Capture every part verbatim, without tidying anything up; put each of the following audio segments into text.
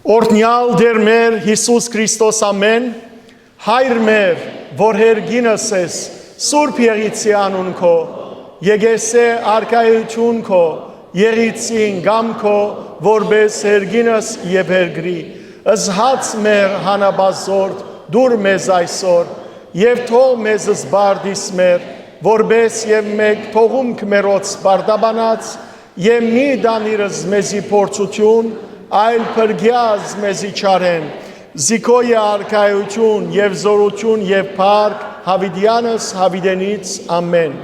Օրհնեալ Տէր մեր Յիսուս Քրիստոս, ամէն։ Հայր մեր, որ հերկինս ես, Սուրբ Եղիցի անուն քո, եկեսէ արքայութիւն քո, Եղիցին կամ քո, որպէս հերկինս եւ հերկրի, զհաց մեր հանապազորդ դուր մեզ այսօր, եւ թող մեզ զբարդիս մեր, որպէս եւ մեկ թողումք մերոց պարտաբանած, եւ մի տանիրս մեզի փորձութիուն, այլ փրկեաս մեզի չարէն, զի քո է արքայութիւն եւ զօրութիւն եւ փառք, յաւիտեանս յաւիտենից, ամէն։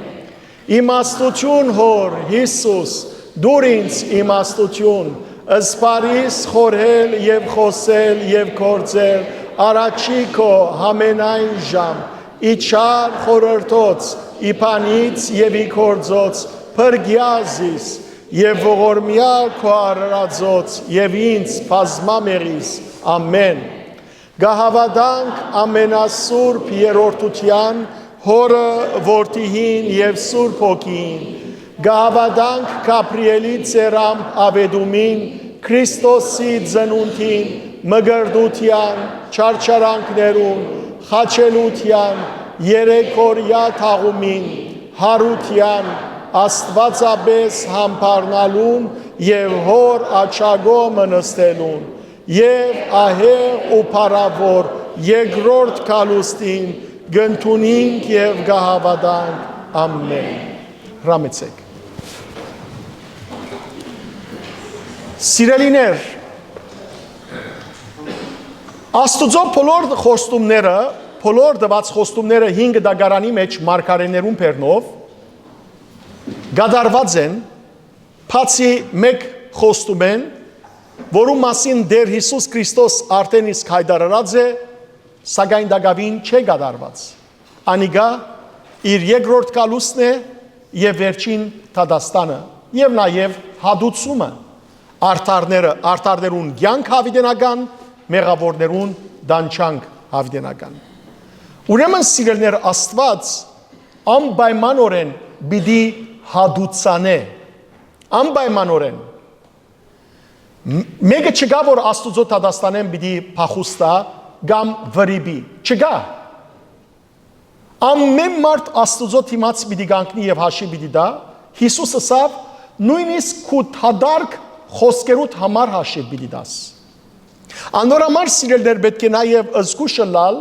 Իմաստութիւն Հօր, Յիսուս, դուր ինձ իմաստութիւն, զբարիս խորհել եւ խօսել եւ գործել, առաջի քո, համենայն ժամ, ի չար խորհրդոց, ի բանից եւ ի գործոց, փրկեա զիս, եւ ողորմեա քո արարածոց եւ ինձ բազմամեղիս, ամէն։ Կը հաւատանք ամենասուրբ երրորդութեան, Հօրը, Որդիին եւ Սուրբ Հոգիին։ Կը հաւատանք Գաբրիէլի ծերամբ աւետումին, Քրիստոսի ծնունդին, մկրտութեան, չարչարանքներուն, խաչելութեան, երեքօրեայ թաղումին, յարութեան, Աստուածապէս յամբարնալուն եւ Հօր աջակողմը նստելուն, եւ ահեղ ու փառաւոր երկրորդ գալուստին կ'ընդունինք եւ կը հաւատանք։ Ամէն։ Հրամեցէք։ Սիրելիներ, Աստուծոյ բոլոր խոստումները, բոլոր տուած խոստումները հին կտակարանի մէջ մարգարէներուն բեռնով կատարուած են, բացի մէկ խոստումէն, որուն մասին Տէր Յիսուս Քրիստոս արդէն իսկ յայտարարած է, սակայն տակաւին չէ կատարուած։ Անիկա իր երկրորդ գալուստն է եւ վերջին դատաստանը եւ նաեւ հատուցումը, արդարները, արդարներուն կեանք յաւիտենական, մեղաւորներուն տանջանք յաւիտենական։ Ուրեմն, սիրելիներ, Աստուած անպայմանօրէն պիտի հատուցանէ, անպայմանօրէն։ Մ-, մէկը չկայ, որ Աստուծոյ դատաստանէն պիտի փախուստայ կամ վրիպի։ Չկայ։ Ամէն մարդ Աստուծոյ դիմաց պիտի կանգնի եւ հաշիւ պիտի տայ։ Յիսուս ըսաւ, նոյնիսկ քու դատարկ խօսքերուդ համար հաշիւ պիտի տաս։ Անոր համար, սիրելիներ, պէտք է նաեւ զգուշ ըլլալ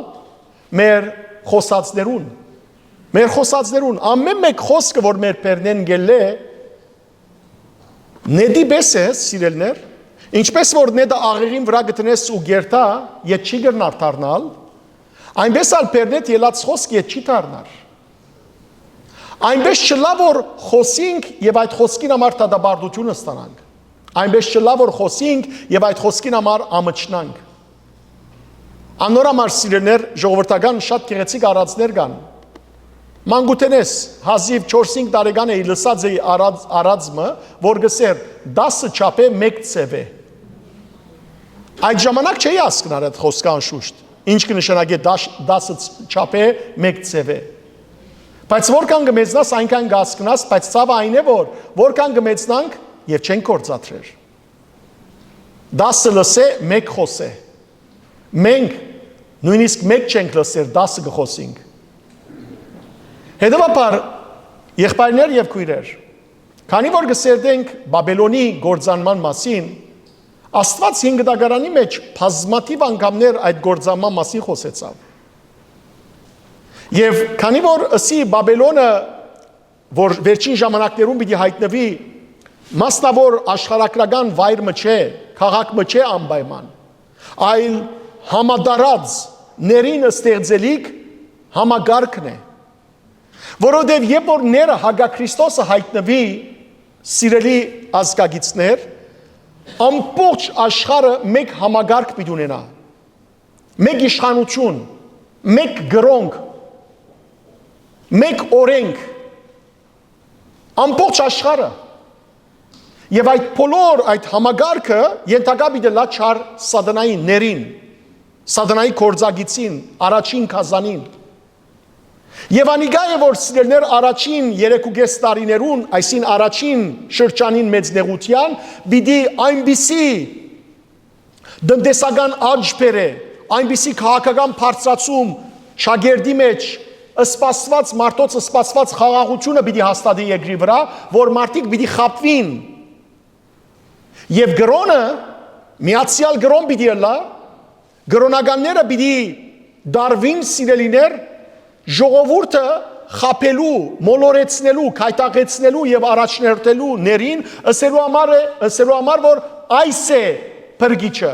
մեր խօսածներուն։ Մեր խօսածներուն, ամէն մէկ խօսքը, որ մեր բերնէն գելլէ, նետի պէս է, սիրելիներ, ինչպէս որ նետը աղեղին վրայ կը դնես ու կ'երթայ, ետ չի կրնար դառնալ, այնպէս ալ բերնէդ ելած խօսք ետ չի դառնար։ Այնպէս չըլլայ, որ խօսինք եւ այդ խօսքին համար դատապարտութիւն ստանանք։ Այնպէս չըլլայ, որ խօսինք եւ այդ խօսքին համար ամչնանք։ Անոր համար, սիրելիներ, ժողովրդական շատ գեղեցիկ արածներ կան։ Մանկութենէս, հազիւ չորս-հինգ տարեկան էի, լսած էի արած, արածը, որ կ'ըսէր, «Տասը չափ է, մէկ ձեւ է»։ Այդ ժամանակ չէի հասկնար այդ խօսքը անշուշտ, ինչ կը նշանակէ դաշ-, «Տասը չափ է, մէկ ձեւ է»։ Բայց որքան կը մեծնաս, այնքան կը հասկնաս, բայց ցաւը այն է, որ որքան կը մեծնանք, եւ չենք գործադրեր։ Տասը լսէ, մէկ խօսէ։ Մենք նոյնիսկ մէկ չենք լսեր, տասը կը խօսինք։ Հետեւաբար, եղբայրներ եւ քոյրեր, քանի որ կը սերտենք Բաբելոնի կործանման մասին, Աստուած հին կտակարանի մէջ բազմաթիւ անգամներ այդ կործանման մասին խօսեցաւ։ Եւ քանի որ ըսի Բաբելոնը, որ վերջին ժամանակներուն պիտի յայտնուի, մասնաւոր աշխարհագրական վայր մը չէ, քաղաք մը չէ անպայման, այլ համատարած, ներին ստեղծելիք համակարգն է։ Որովհետեւ երբ որ ները հակա Քրիստոսը յայտնուի, սիրելի ազգագիցներ, ամբողջ աշխարհը մէկ համակարգ պիտի ունենայ, մէկ իշխանութիւն, մէկ կրօնք, մէկ օրենք, ամբողջ աշխարհը։ Եւ այդ բոլոր, այդ համակարգը ենթակայ պիտի ըլլայ չար Սատանային, ներին, Սատանայի գործակիցին, առաջին գազանին։ Եւ անիկա է, որ, սիրելիներ, առաջին երեք ու կէս տարիներուն, այսին առաջին շրջանին մեծ նեղութեան, պիտի այնպիսի տնտեսական աճ բերէ, այնպիսի քաղաքական բարձրացում շագերտի մէջ, սպասված, մարդոց սպասված խաղաղութիւնը պիտի հաստատի երկրի վրայ, որ մարդիկ պիտի խաբուին։ Եւ կրօնը միացեալ կրօն պիտի ըլլայ, կրօնականները պիտի դարուին, սիրելիներ, ժողովուրդը խաբելու, մոլորեցնելու, քայթակեցնելու եւ առաջնորդելու ներին, ըսելու համար է, ըսելու համար, որ այս է փրկիչը։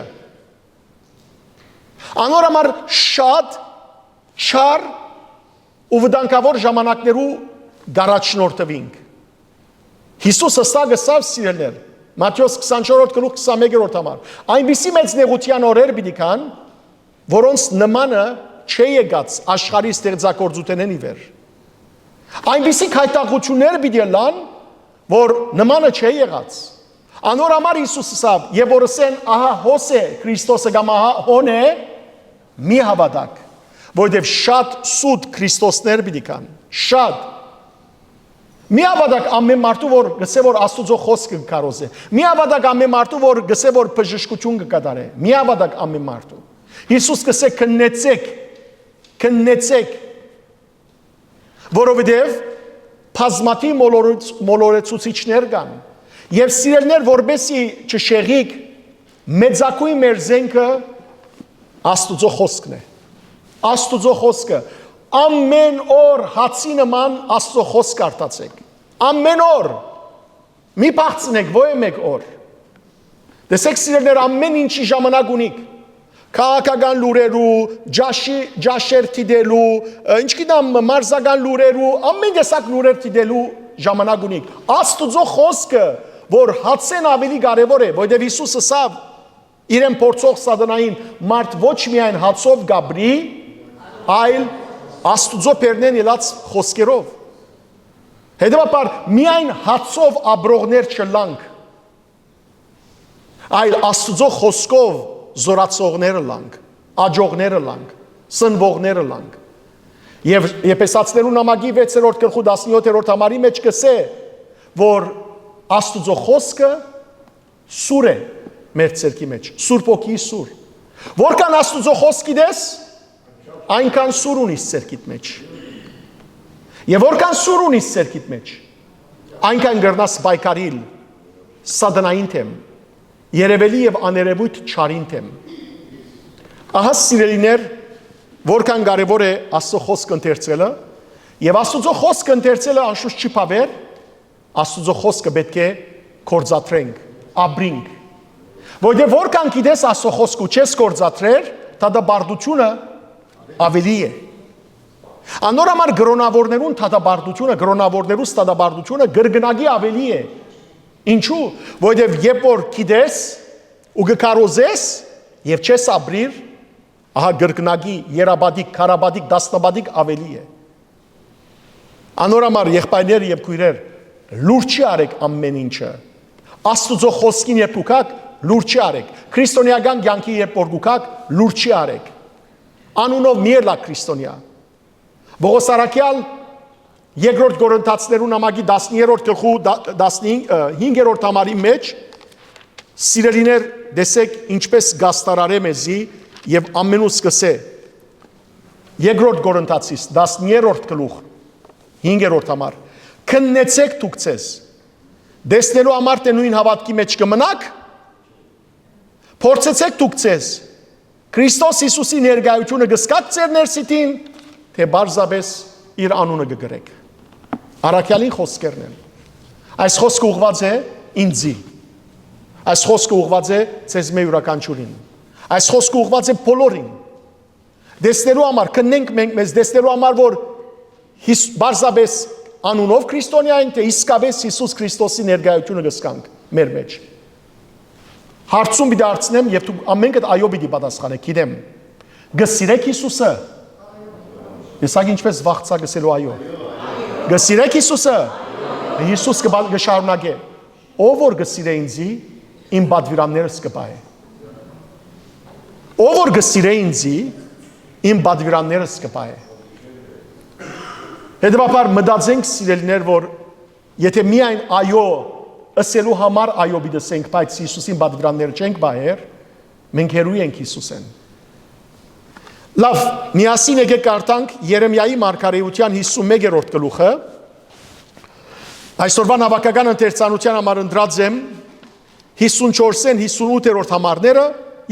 Անոր համար շատ չար ու վտանգաւոր ժամանակներու կ'առաջնորդուինք։ Յիսուս հստակ ըսաւ, սիրելիներ, Մատթէոս քսանչորսերորդ գլուխ քսանմեկերորդ համար. «Այնպիսի մեծ նեղութեան օրեր պիտի գան, որոնց նմանը չէ եկած աշխարհի ստեղծագործութենէն ի վեր։ Այնպիսի քայթակղութիւններ պիտի ըլլան, որ նմանը չէ եղած»։ Անոր համար Յիսուս ըսաւ. «Եւ որ ըսեն. ահա հոս է Քրիստոսը կամ ահա հոն է, մի հաւատաք, որովհետեւ շատ սուտ Քրիստոսներ պիտի գան, շատ։ Մի հաւատաք ամէն մարդու, որ գսե, որ Աստուծոյ խօսքը կը քարոզէ։ Մի հաւատաք ամէն մարդու, որ գսե, որ բժշկութիւն կը կատարէ։ Մի հաւատաք ամէն մարդու»։ Յիսուս գսե. «Քննեցէք, քննեցէք, որովհետեւ բազմաթիւ մոլորեց-, մոլորեցուցիչներ կան։ Եւ սիրելիներ, որպեսզի չշեղիք, մեծագոյն մեր զէնքը Աստուծոյ խօսքն է»։ Աստուծոյ խօսքը։ Ամէն օր հացի նման Աստուծոյ խօսք արտացէք։ Ամէն օր։ Մի բաղցնէք ոյ մէկ օր։ Տեսեք, սիրելիներ, ամէն ինչի ժամանակ ունիք։ Քաղաքական լուրերու, ճաշի, ճաշեր դիտելու, ը, ինչ գիտեմ, մարզական լուրերու, ամէն տեսակ լուրեր դիտելու ժամանակ ունիք։ Աստուծոյ խօսքը, որ հացէն աւելի կարեւոր է, որովհետեւ Յիսուս ըսաւ, իրեն փորձող Սատանային. «Մարդ ոչ միայն հացով կ'ապրի, այլ Աստուծոյ բերնէն ելած խօսքերով»։ Հետեւաբար, միայն հացով ապրողներ չըլլանք, այլ Աստուծոյ խօսքով զօրացողներ ըլլանք, աճողներ ըլլանք, սնվողներ ըլլանք։ Եւ Եփեսացիներուն նամակի վեցերորդ գլխու տասնեթերորդ համարի մէջ կ'ըսէ, որ Աստուծոյ խօսքը սուր է մեր ձեռքի մէջ, Սուրբ Հոգիի սուր։ Որքան Աստուծոյ խօսք գիտես, այնքան սուր ունիս ձեռքիդ մէջ։ Եւ որքան սուր ունիս ձեռքիդ մէջ, այնքան կրնաս պայքարիլ Սատանային դէմ, երեւելի եւ աներեւոյթ չարին դէմ։ Ահա, սիրելիներ, որքան կարեւոր է Աստուծոյ խօսքը ընթերցելը, եւ Աստուծոյ խօսքը ընթերցելը անշուշտ չի բաւեր, Աստուծոյ խօսքը պէտք է գործադրենք, ապրենք։ Որովհետեւ որքան գիտես Աստուծոյ խօսքը ու չես գործադրեր, դատապարտութիւնը աւելի է։ Անոր համար կրօնաւորներուն դատապարտութիւնը, կրօնաւորներուս դատապարտութիւնը կրկնակի աւելի է։ Ինչու՞։ Որովհետեւ երբ որ գիտես ու կը քարոզես եւ չես ապրիր, ահա կրկնակի, երապատիկ, քառապատիկ, տասնապատիկ աւելի է։ Անոր համար, եղբայրներ եւ քոյրեր, լուրջ չի արեք ամէն ինչը։ Աստուծոյ խօսքին երբ կու գաք, լուրջ չի արեք։ Քրիստոնեական կյանքի երբ որ կու գաք, լուրջ չի արեք։ Անունով մի ըլլաք քրիստոնեայ։ Պողոս առաքեալ երկրորդ Կորինթացիներուն նամակի տասներորդ գլխու դա-, տասնհինգ, ը, հինգերորդ համարի մէջ, սիրելիներ, տեսեք ինչպես կաստարարէ մեզի եւ ամենուս կ'ըսէ։ Երկրորդ Կորինթացիս, տասներորդ գլուխ, հինգերորդ համար. «Քննեցեք դուք ձեզ, տեսնելու համար թէ նոյն հաւատքի մէջ կը մնաք, փորձեցեք դուք ձեզ, Քրիստոս Յիսուսի ներկայութիւնը կը զգաք ձեր ներսիդին, թէ պարզապէս իր անունը կը կրեք»։ Առաքեալին խօսքերն են։ Այս խօսքը ուղղուած է ինձի։ Այս խօսքը ուղղուած է ձեզմէ իւրաքանչիւրին։ Այս խօսքը ուղղուած է բոլորին։ Տեսնելու համար, քննենք մենք մեզ, տեսնելու համար, որ Հիս-, պարզապէս անունով քրիստոնեայ ենք, թէ իսկապէս Յիսուս Քրիստոսի ներկայութիւնը կը զգանք մեր մէջ։ Հարցում պիտի հարցնեմ, եւ դուք ամենքդ այո պիտի պատասխանեք, գիտեմ։ Կը սիրեք Յիսուսը։ Տեսակ ինչպես վախցա գսելու այո։ Կը սիրեք Յիսուսը։ Յիսուս կը բա-, կը շարունակէ. «Ով որ կը սիրէ ինձի, իմ պատուիրաններս կը պահէ»։ Ով որ կը սիրէ ինձի, իմ պատուիրաններս կը պահէ։ Հետեւաբար մտածենք, սիրելիներ, որ եթե միայն այո ըսելու համար այո պիտի ասենք, բայց Յիսուսին պատուիրանները չենք պահեր, Մենք հեռու ենք Յիսուսէն։ Լավ, միասին եկեք կարդանք Երեմիայի մարգարէութեան հիսուն մեկերորդ գլուխը։ Այսօրվան հաւաքական ընթերցանութեան համար ընտրած եմ հիսուն չորսէն հիսուն ութերորդ համարները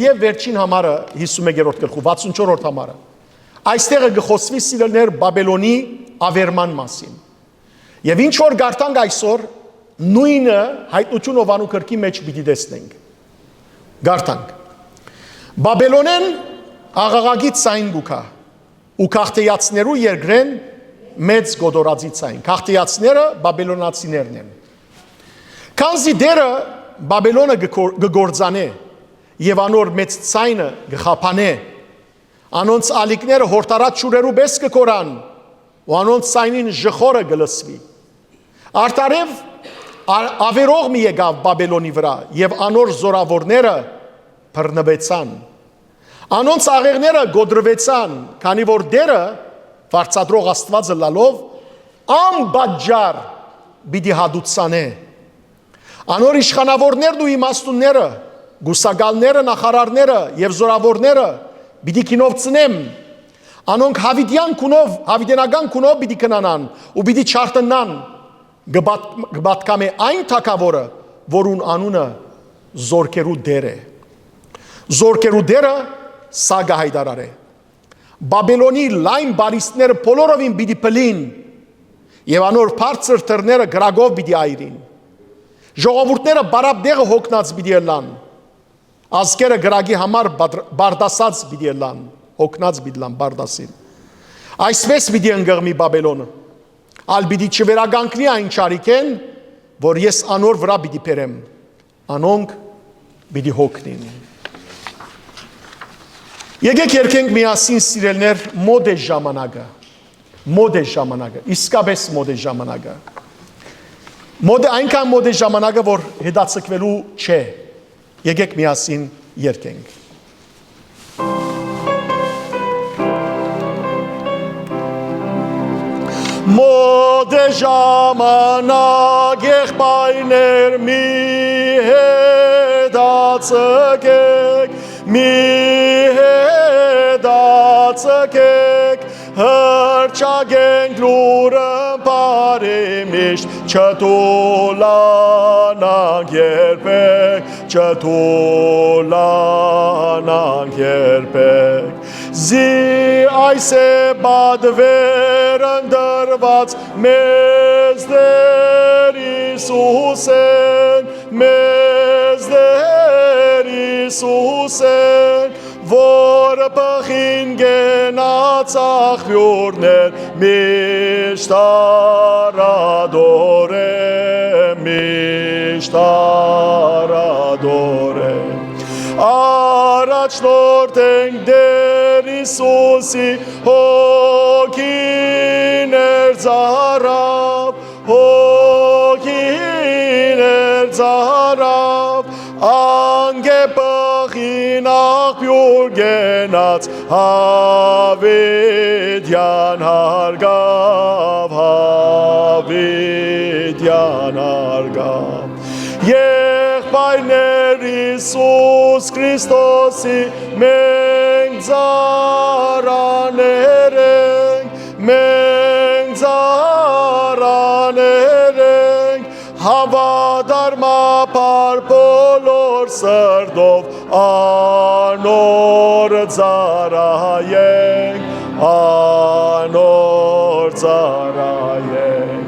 եւ վերջին համարը հիսուն մեկերորդ գլխու վաթսուն չորրորդ համարը։ Այստեղ կը խօսուի, սիրելիներ, Բաբելոնի աւերման մասին։ Եւ ինչ որ կարդանք այսօր, նոյնը Յայտնութիւն Յովհաննու գրքի մէջ պիտի տեսնենք։ Կարդանք։ Բաբելոնէն աղաղակի ձայն կու գայ, ու գաղթեացներու երկրէն մեծ կոտորածի ձայն։ Գաղթեացները բաբելոնացիներն են։ Քանզի Տէրը Բաբելոնը կը կոր-, կը կործանէ եւ անոր մեծ ձայնը կը խափանէ, անոնց ալիքները յորդարած ջուրերու պէս կը կորան ու անոնց ձայնին ժխորը կը լսուի։ Արդարեւ ա-, աւերող մը եկաւ Բաբելոնի վրայ եւ անոր զօրաւորները բռնուեցան։ Անոնց աղեղները կոտրուեցան, քանի որ Տէրը, վարձատրող Աստուածը լալով, անպատճառ պիտի հատուցանէ։ Անոր իշխանաւորներն ու իմաստունները, կուսակալները, նախարարները եւ զօրաւորները պիտի գինովցնեմ։ Անոնք յաւիտեան գունով, յաւիտենական գունով պիտի քնանան ու պիտի չարթնան, կը պատ-, կը պատկամէ այն թագաւորը, որուն անունը զորքերու Տէր է։ Զորքերու Տէրը սա կը յայտարարէ։ Բաբելոնի լայն պարիսպները բոլորովին պիտի փլին եւ անոր բարձր դռները կրակով պիտի այրին։ Ժողովուրդները պարապ տեղը յոգնած պիտի ըլլան։ Ազգերը կրակի համար բադր-, բարդասած պիտի ըլլան, յոգնած պիտի ըլլան բարդասին։ Այսպէս պիտի ընկղմի Բաբելոնը, ալ պիտի չվերականգնի այն չարիքէն, որ ես անոր վրայ պիտի բերեմ։ Անոնք պիտի յոգնին։ Եկեք երգենք միասին, սիրելիներ, մօտ է ժամանակը։ Մօտ է ժամանակը, իսկապէս մօտ է ժամանակը։ Մօտ է, այնքան մօտ է ժամանակը, որ հետաձգուելու չէ։ Եկեք միասին երգենք։ Մօտ է ժամանակ, եղբայրներ, մի հետաձգեք, մի հետաձգեք, հռչակենք լուրը բարի միշտ, չթուլանանք երբեք, չթուլանանք երբեք։ Զի այս է պատվեր ընտրված մեզ Տէր Յիսուսէն, մեզ Տէր Յիսուսէն, որ բղին կենաց աղբիւրներ միշտ առատորեն, միշտ առատորեն։ Առաջնորդենք Տէր Յիսուսի հոգիներ ծարաւ, հոգիներ ծարաւ, անկէ բղին աղբիւր կենաց, յաւիտեան հարգաւ, յաւիտեան հարգաւ։ Եղբայրներ, Յիսուս Քրիստոսի մենք ծառաներ ենք, մենք ծառաներ ենք, հաւատարմաբար բոլոր սրտով անոր ծառայենք, անոր ծառայենք,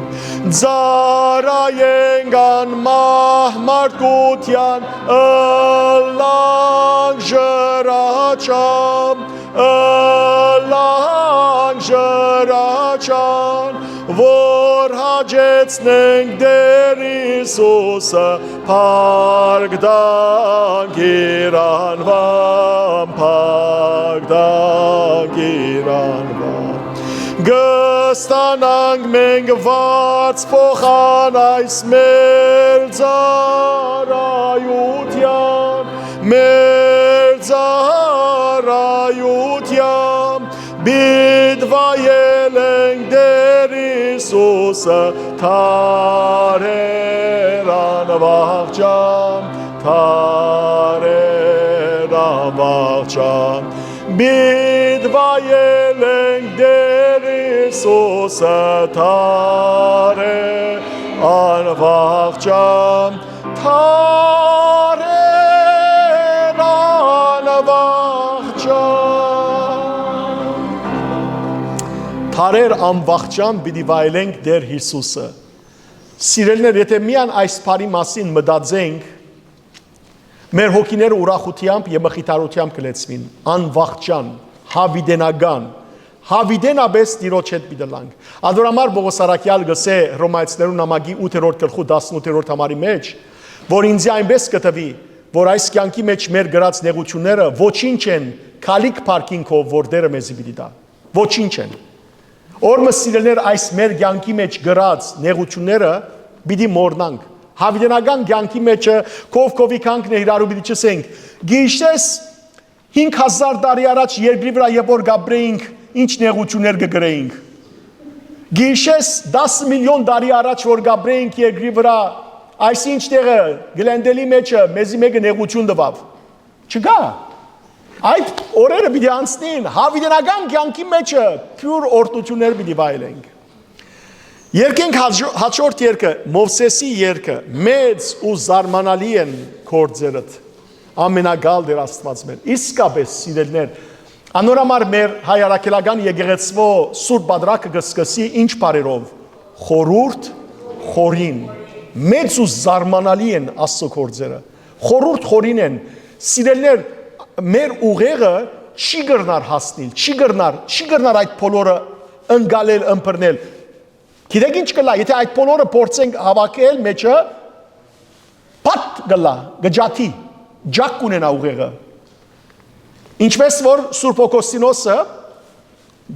ծառայենք անմահ մարդկութեան, ըլլանք ժրաչափ, ըլլանք ժրաչափ, որ հաճեցնենք Տէր Յիսուսը, փառք տանք իր անուան, փառք տանք իր անուան։ Կստանանք մենք վարձ փոխան այս մեր ծառայութեան, մեր ծառայութեան, պիտ վայելենք Տէր Յիսուսը, դարեր անվախճան, դարեր Վախճան, պիտ վայելենք Տէր Յիսուսը, թարեր անվախճան, թարեր անվախճան։ Թարեր անվախճան պիտի վայելենք Տէր Յիսուսը։ Սիրելիներ, եթէ միայն այս բառի մասին մտածենք, մեր հոգիները ուրախութեամբ եւ մխիթարութեամբ կը լեցուին, անվախճան, յաւիտենական, յաւիտենապէս Տիրոջ հետ պիտի լանք։ Ադոր համար Պողոս Առաքեալ կ'ըսէ Հռոմայեցիներուն նամակի ութերորդ գլխու տասնութերորդ համարի մէջ, որ ինձի այնպէս կը թուի, որ այս կեանքի մէջ մեր կրած նեղութիւնները ոչինչ են քալիք փառքին քով, որ Տէրը մեզի պիտի տայ։ Ոչինչ են։ Օր մը, սիրելիներ, այս մեր կեանքի մէջ կրած նեղութիւնները պիտի մոռնանք։ Յաւիտենական կեանքի մէջը քով քովի կանգնը իրարու պիտի չըսենք։ Գիշես հինգ հազար տարի առաջ երկրի վրայ երբ որ կ'ապրէինք, ինչ նեղութիւններ կը կրէինք։ Գիշես դաս միլիոն տարի առաջ որ կ'ապրէինք երկրի վրայ, այս ինչ տեղը, Գլենդելի մէջը, մեզի մէկը նեղութիւն տուաւ։ Չկայ։ Այդ օրերը պիտի անցնին, յաւիտենական կեանքի մէջը բիւր օրհնութիւններ պիտի վայելենք։ Երկենք հաջո-, հաջորդ երկը, Մովսէսի երկը, մեծ ու զարմանալի են գործերդ, ամենակալ Տէր Աստուած մեր։ Իսկապէս, սիրելիներ, անոր համար մեր հայ առաքելական եկեղեցւոյ Սուրբ Պատրակը կը սկսի ինչ բառերով, խորուրդ, խորին, մեծ ու զարմանալի են Աստուծոյ գործերը, խորուրդ, խորին են, սիրելիներ, մեր ուղեղը չի կրնար հասնիլ, չի կրնար, չի կրնար այդ բոլորը ընկալել, ըմբռնել։ Գիտեք ինչ կ'ըլլայ, եթէ այդ բոլորը փորձենք հաւաքել մէջը, պատ կ'ըլլայ, կը ջատի, ջակ կ'ունենայ ուղեղը։ Ինչպէս որ Սուրբ Օգոստինոսը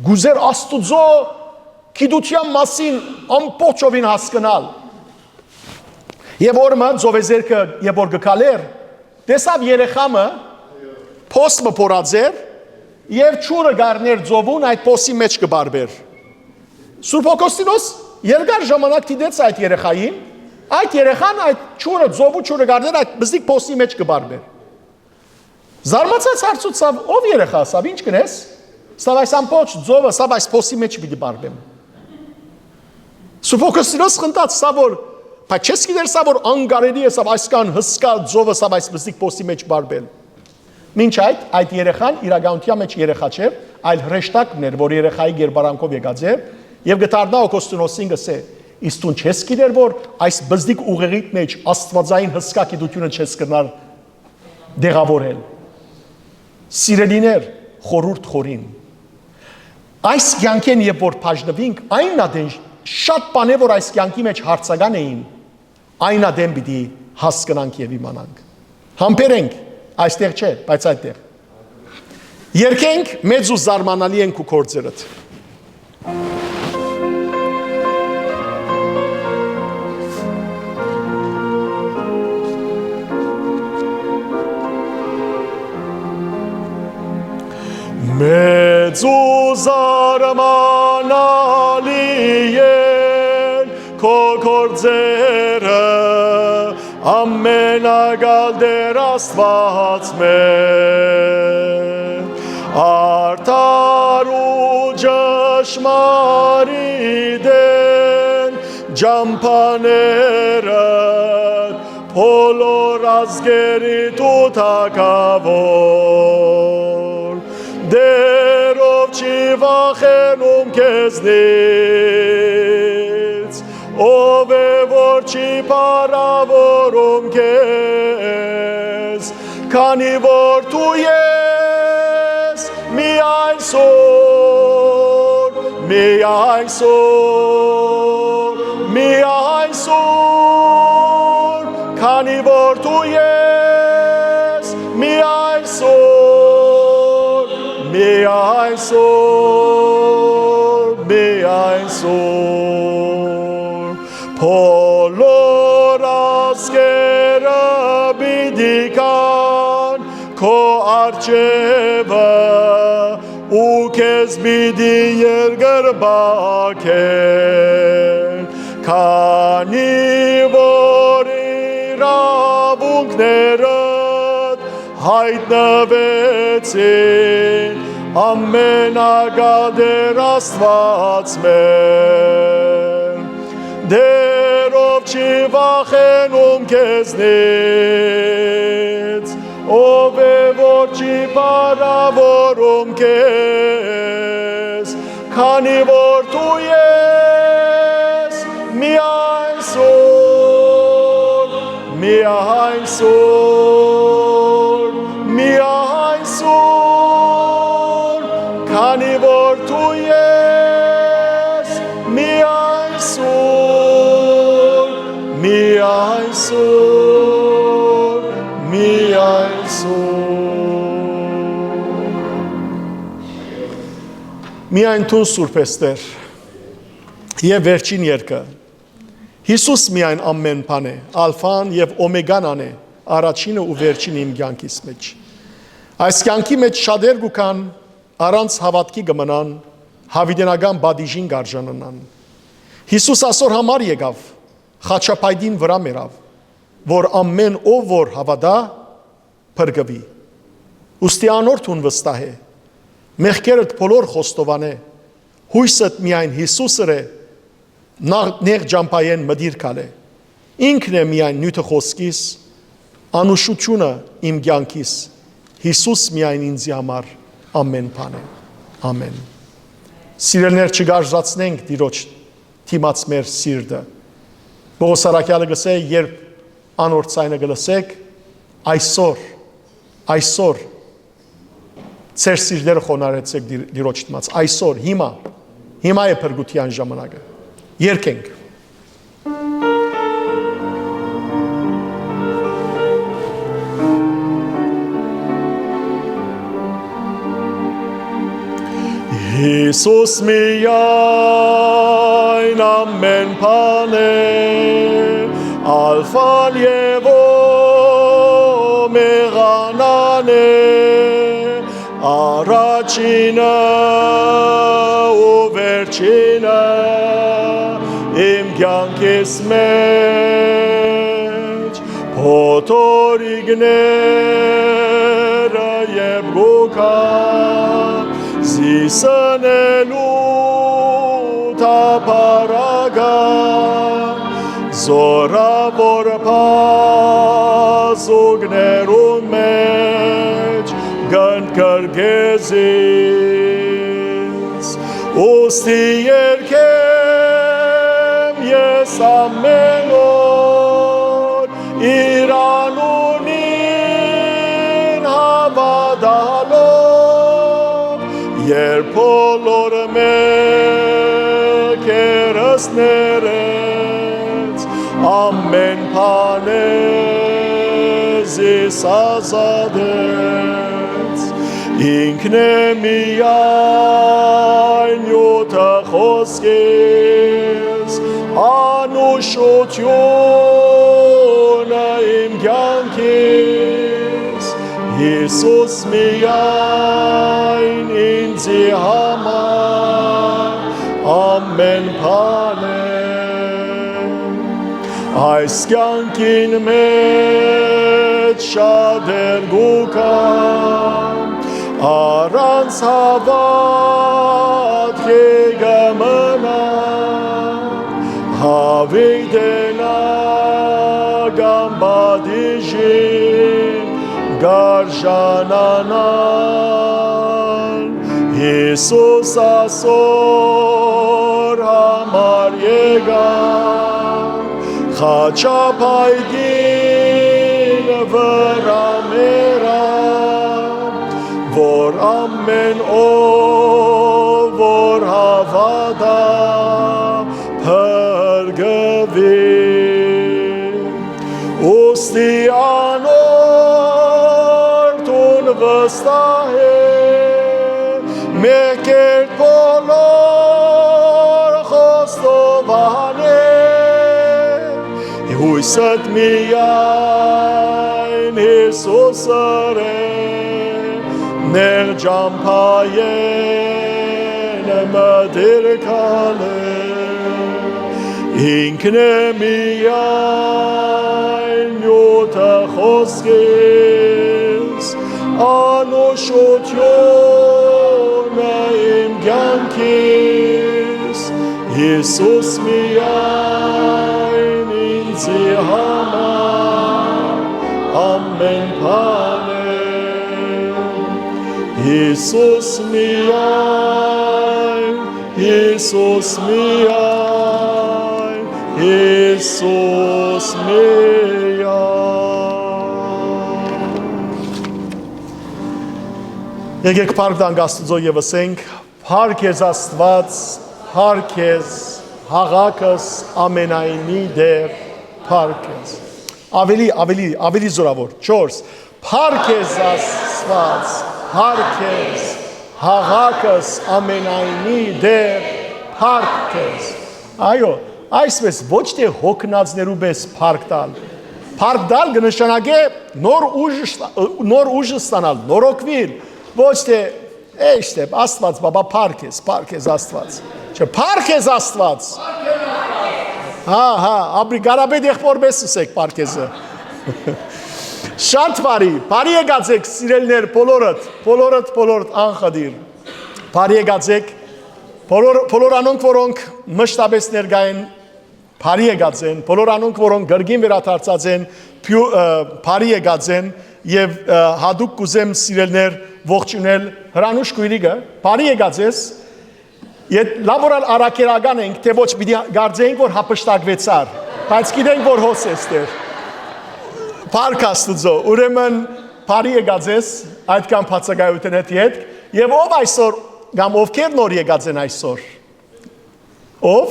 կ'ուզէր Աստուծոյ գիտութեան մասին ամբողջովին հասկնալ։ Եւ օր մը ծովեզերքը երբ որ կը քալէր, տեսաւ երեխայ մը, փոս մը փորած էր, եւ ջուրը կ'առնէր ծովուն, այդ փոսի մէջ կը բարբեր։ Սուրբ Օգոստինոս երկար ժամանակ դիտեց այդ երեխային, այդ երեխան այդ ջուրը, ծովու ջուրը կ'առնէր, այդ բզդիկ փոսի մէջ կը բարբեր։ Զարմացած հարցուցաւ. «Ո՞վ երեխա, սա, ինչ կ'ընես»։ Սա այս ամբողջ ծովը, սա այս փոսի մէջ պիտի բարբեմ։ Սուրբ Օգոստինոս խնդաց, սա որ, բայց չես գիտեր սա որ անկարելի է, սա այսքան հսկայ ծովը, սա այս բզդիկ փոսի մէջ բարբել։ Մինչ այդ, այդ երեխան իրականութեան մէջ երեխա չէր, այլ հրեշտակ մըն էր, որ երեխայի կերպարանքով եկած էր, եւ կը դառնայ Օգոստինոսին, կ'ըսէ. «Իսկ դուն չես գիտեր որ այս բզդիկ ուղեղիդ մէջ աստուածային հսկայ գիտութիւնը չես կրնար տեղաւորել»։ Սիրելիներ, խորուրդ խորին։ Այս կեանքէն երբ որ բաժնուինք, այն ատեն շատ բաներ որ այս կեանքի մէջ հարցական էին, այն ատեն պիտի հասկնանք եւ իմանանք։ Համբերենք, այստեղ չէ, բայց այդտեղ։ Երկենք, մեծ ու զարմանալի են քու գործերդ։ Մեծ ու զարմանալի են քո գործերը, ամենակալ Տէր Աստուած մեր, արդար ու ճշմարիտ են ճամբաներդ, բոլոր ազգերիդ ու թագաւոր։ Տէր, ով չի վախենում քեզնից, ով է որ չի փառաւորում քեզ, քանի որ դու ես միայն Սուր, միայն Սուր, միայն Սուր, քանի որ դու ես միայն Սուր, միայն Սուր, միայն Սուր։ Բոլոր ազգերը պիտի գան քո առջեւը ու քեզ պիտի երկրպագեն, քանի որ իրաւունքներդ Յայտնուեցին ամենակատեր Աստուած մեր, Տէր, ով չի վախենում քեզնից, ով է որ չի փառաւորում քեզ, քանի որ դու ես միայն սուրբ, միայն սուրբ, միայն սուրբ, քանի որ դու ես միայն սուրբ, միայն սուրբ, միայն սուրբ։ Միայն դուն սուրբ ես, Տէր։ Եւ վերջին երգը։ Յիսուս միայն ամեն բան է, ալֆան եւ օմեգան ան է, առաջինը ու վերջինը իմ կեանքիս մէջ։ Այս կեանքի մէջ շատեր կու գան, առանց հաւատքի կը մնան, յաւիտենական պատիժին կ'արժանանան։ Յիսուս ասոր համար եկաւ, խաչապայտին վրայ մեռաւ, որ ամեն ով որ հաւատայ, փրկուի։ Ուստի անոր դուն վստահ է, մեղքերդ բոլոր խոստովանէ, յոյսդ միայն Յիսուսը է, նախ-, նեղ ճամբայէն մտիր քալէ։ Ինքն է միայն նիւթը խօսքիս, անուշութիւնը իմ կեանքիս, Յիսուս միայն ինձի համար ամեն բան է։ Ամեն։ Սիրելիներ, չկարժացնենք Տիրոջ դիմաց մեր սիրտը։ Պողոս առաքեալը կ'ըսէ, երբ անոր ձայնը կը լսէք, այսօր, այսօր ձեր սիրտերը խոնարհեցէք Տիր-, Տիրոջ դիմաց, այսօր, հիմա, հիմա է փրկութեան ժամանակը։ Երգենք։ Յիսուս միայն ամեն բան է, ալֆան եւ օմեգան ան է, առաջինը ու վերջինը իմ կեանքիս մէջ, փոթորիկները երբ կու գան, զիս ընելու թափառական, զօրաւոր բազուկներուն մէջ կ'ընդգրկես զիս։ Ուստի երգեմ ես ամեն օր, իր անունին հաւատալով, երբ բոլոր մեղքերս ներեց, ամեն բան է զիս ազատեց, ինքն է միայն նիւթը խօսքիս, անուշութիւնը իմ կեանքիս, Յիսուս միայն ինձի համար ամեն բան է։ Այս կեանքին մէջ շատեր կու գան, առանց հաւատքի կը մնան, յաւիտենական պատիժին կ'արժանանան։ Յիսուս ասոր համար եկաւ, խաչապայտին վրայ մեռաւ, որ ամեն ով որ հաւատայ, փրկուի։ Ուստի անոր դուն վստահ է, մեղքերդ բոլոր խոստովանէ, յոյսդ միայն Յիսուսը է, նեղ ճամբայէն մտիր քալէ, ինքն է միայն նիւթը խօսքիս, Անօշութիւնը իմ կեանքիս, Յիսուս միայն ինծի համար ամէն բան է։ Յիսուս միայն, Յիսուս միայն, Յիսուս միայն։ Եկեք փառք տանք Աստուծոյ եւ ըսենք. «Փառք քեզ Աստուած, փառք քեզ, յաղաքս ամենայնի Տէր, փառք քեզ»։ Ավելի, ավելի, ավելի զօրաւոր, չորս. «Փառք քեզ Աստուած, փառք քեզ, յաղաքս ամենայնի Տէր, փառք քեզ»։ Այո, այսպես, ոչ թէ հոգնածներու պէս փառք տալ։ Փառք տալ կը նշանակէ նոր ուժ, նոր ուժ ստանալ, նորոգուիլ, ոչ թէ, «Էշ թէ, Աստուած, բաբա, փառք քեզ, փառք քեզ Աստուած»։ Չէ, «Փառք քեզ Աստուած»։ Հա, հա, ապրի Կարապետ եղբոր պէս ուսեք փառք քեզը։ Շատ բարի, բարի եկած եք, սիրելիներ, բոլորդ, բոլորդ, բոլորդ անխտիր։ Բարի եկած եք, բոլոր, բոլոր անոնք, որոնք մշտապես ներկայ են, բարի եկած են, բոլոր անոնք, որոնք կրկին վերադարձած են, փիու-, ը, բարի եկած են, եւ, ը, հատուկ կ'ուզեմ, սիրելիներ, ողջունել Հրանուշ Կոյրիկը, բարի եկած ես, եթ-, լաւ որ ալ առաքերական ենք, թէ ոչ, պիտի կարծեինք, որ հափշտակուեցար, բայց գիտենք, որ հոս ես Տէր։ Փառք Աստուծոյ, ուրեմն բարի եկած ես, այդքան բացակայութենէդ ետք, եւ ով այսօր, կամ ովքեր նոր եկած են այսօր, ով։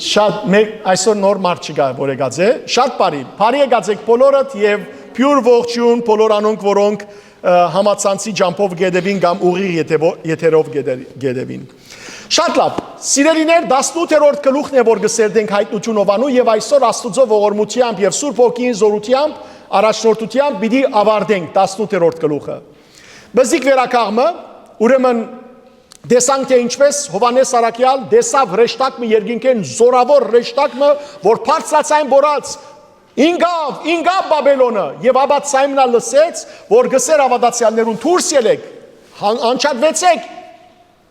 Շատ, մեկ, այսօր նոր մարդ չկայ, որ եկած է։ Շատ բարի, բարի եկած եք բոլորդ եւ փիուր ողջուն բոլոր անոնք, որոնք, ը, համացանցի ճամբով կ'ետեւին կամ ուղիղ եթեվո-, եթերով կ'ետե-, կ'ետեւին։ Շատ լաւ, սիրելիներ, տասնութերորդ գլուխն է, որ կը սերտենք Հայտնութիւն Յովհաննու, եւ այսօր Աստուծոյ ողորմութեամբ եւ Սուրբ Հոգին զօրութեամբ, առաջնորդութեամբ պիտի աւարտենք տասնութերորդ գլուխը։ Բզիկ վերակաղմը, ուրեմն, տեսանք, թէ ինչպես Յովհաննէս Առաքեալ տեսաւ հրեշտակ մը երկինքէն, զօրաւոր հրեշտակ մը, որ բարձրաձայն բորած, «Ինկաւ, ինկաւ Բաբելոնը», եւ աբա ձայնը լսեց, որ կ'ըսէր հաւատացեալներուն. «Դուրս ելէք, հան-, անջատուեցէք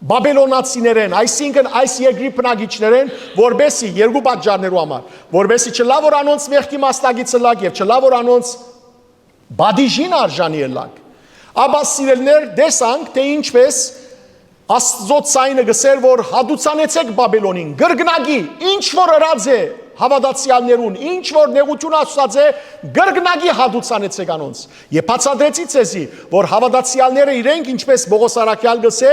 Բաբելոնացիներէն», այսինքն այս երկրի բնակիչներէն, որպեսզի, երկու պատճառներու համար, որպեսզի չըլլայ, որ անոնց մեղքի մասնակից ըլլաք, եւ չըլլայ, որ անոնց պատիժին արժանի ըլլաք։ Աբա, սիրելիներ, տեսանք, թէ ինչպես Աստուծոյ ձայնը կ'ըսէր, որ հատուցանեցէք Բաբելոնին, կրկնակի, ինչ որ ըրած է հաւատացեալներուն, ինչ որ նեղութիւն ասած է, կրկնակի հատուցանեցէք անոնց։ Եւ բացատրեցի ձեզի, որ հաւատացեալները իրենք, ինչպես Պողոս Առաքեալ կ'ըսէ,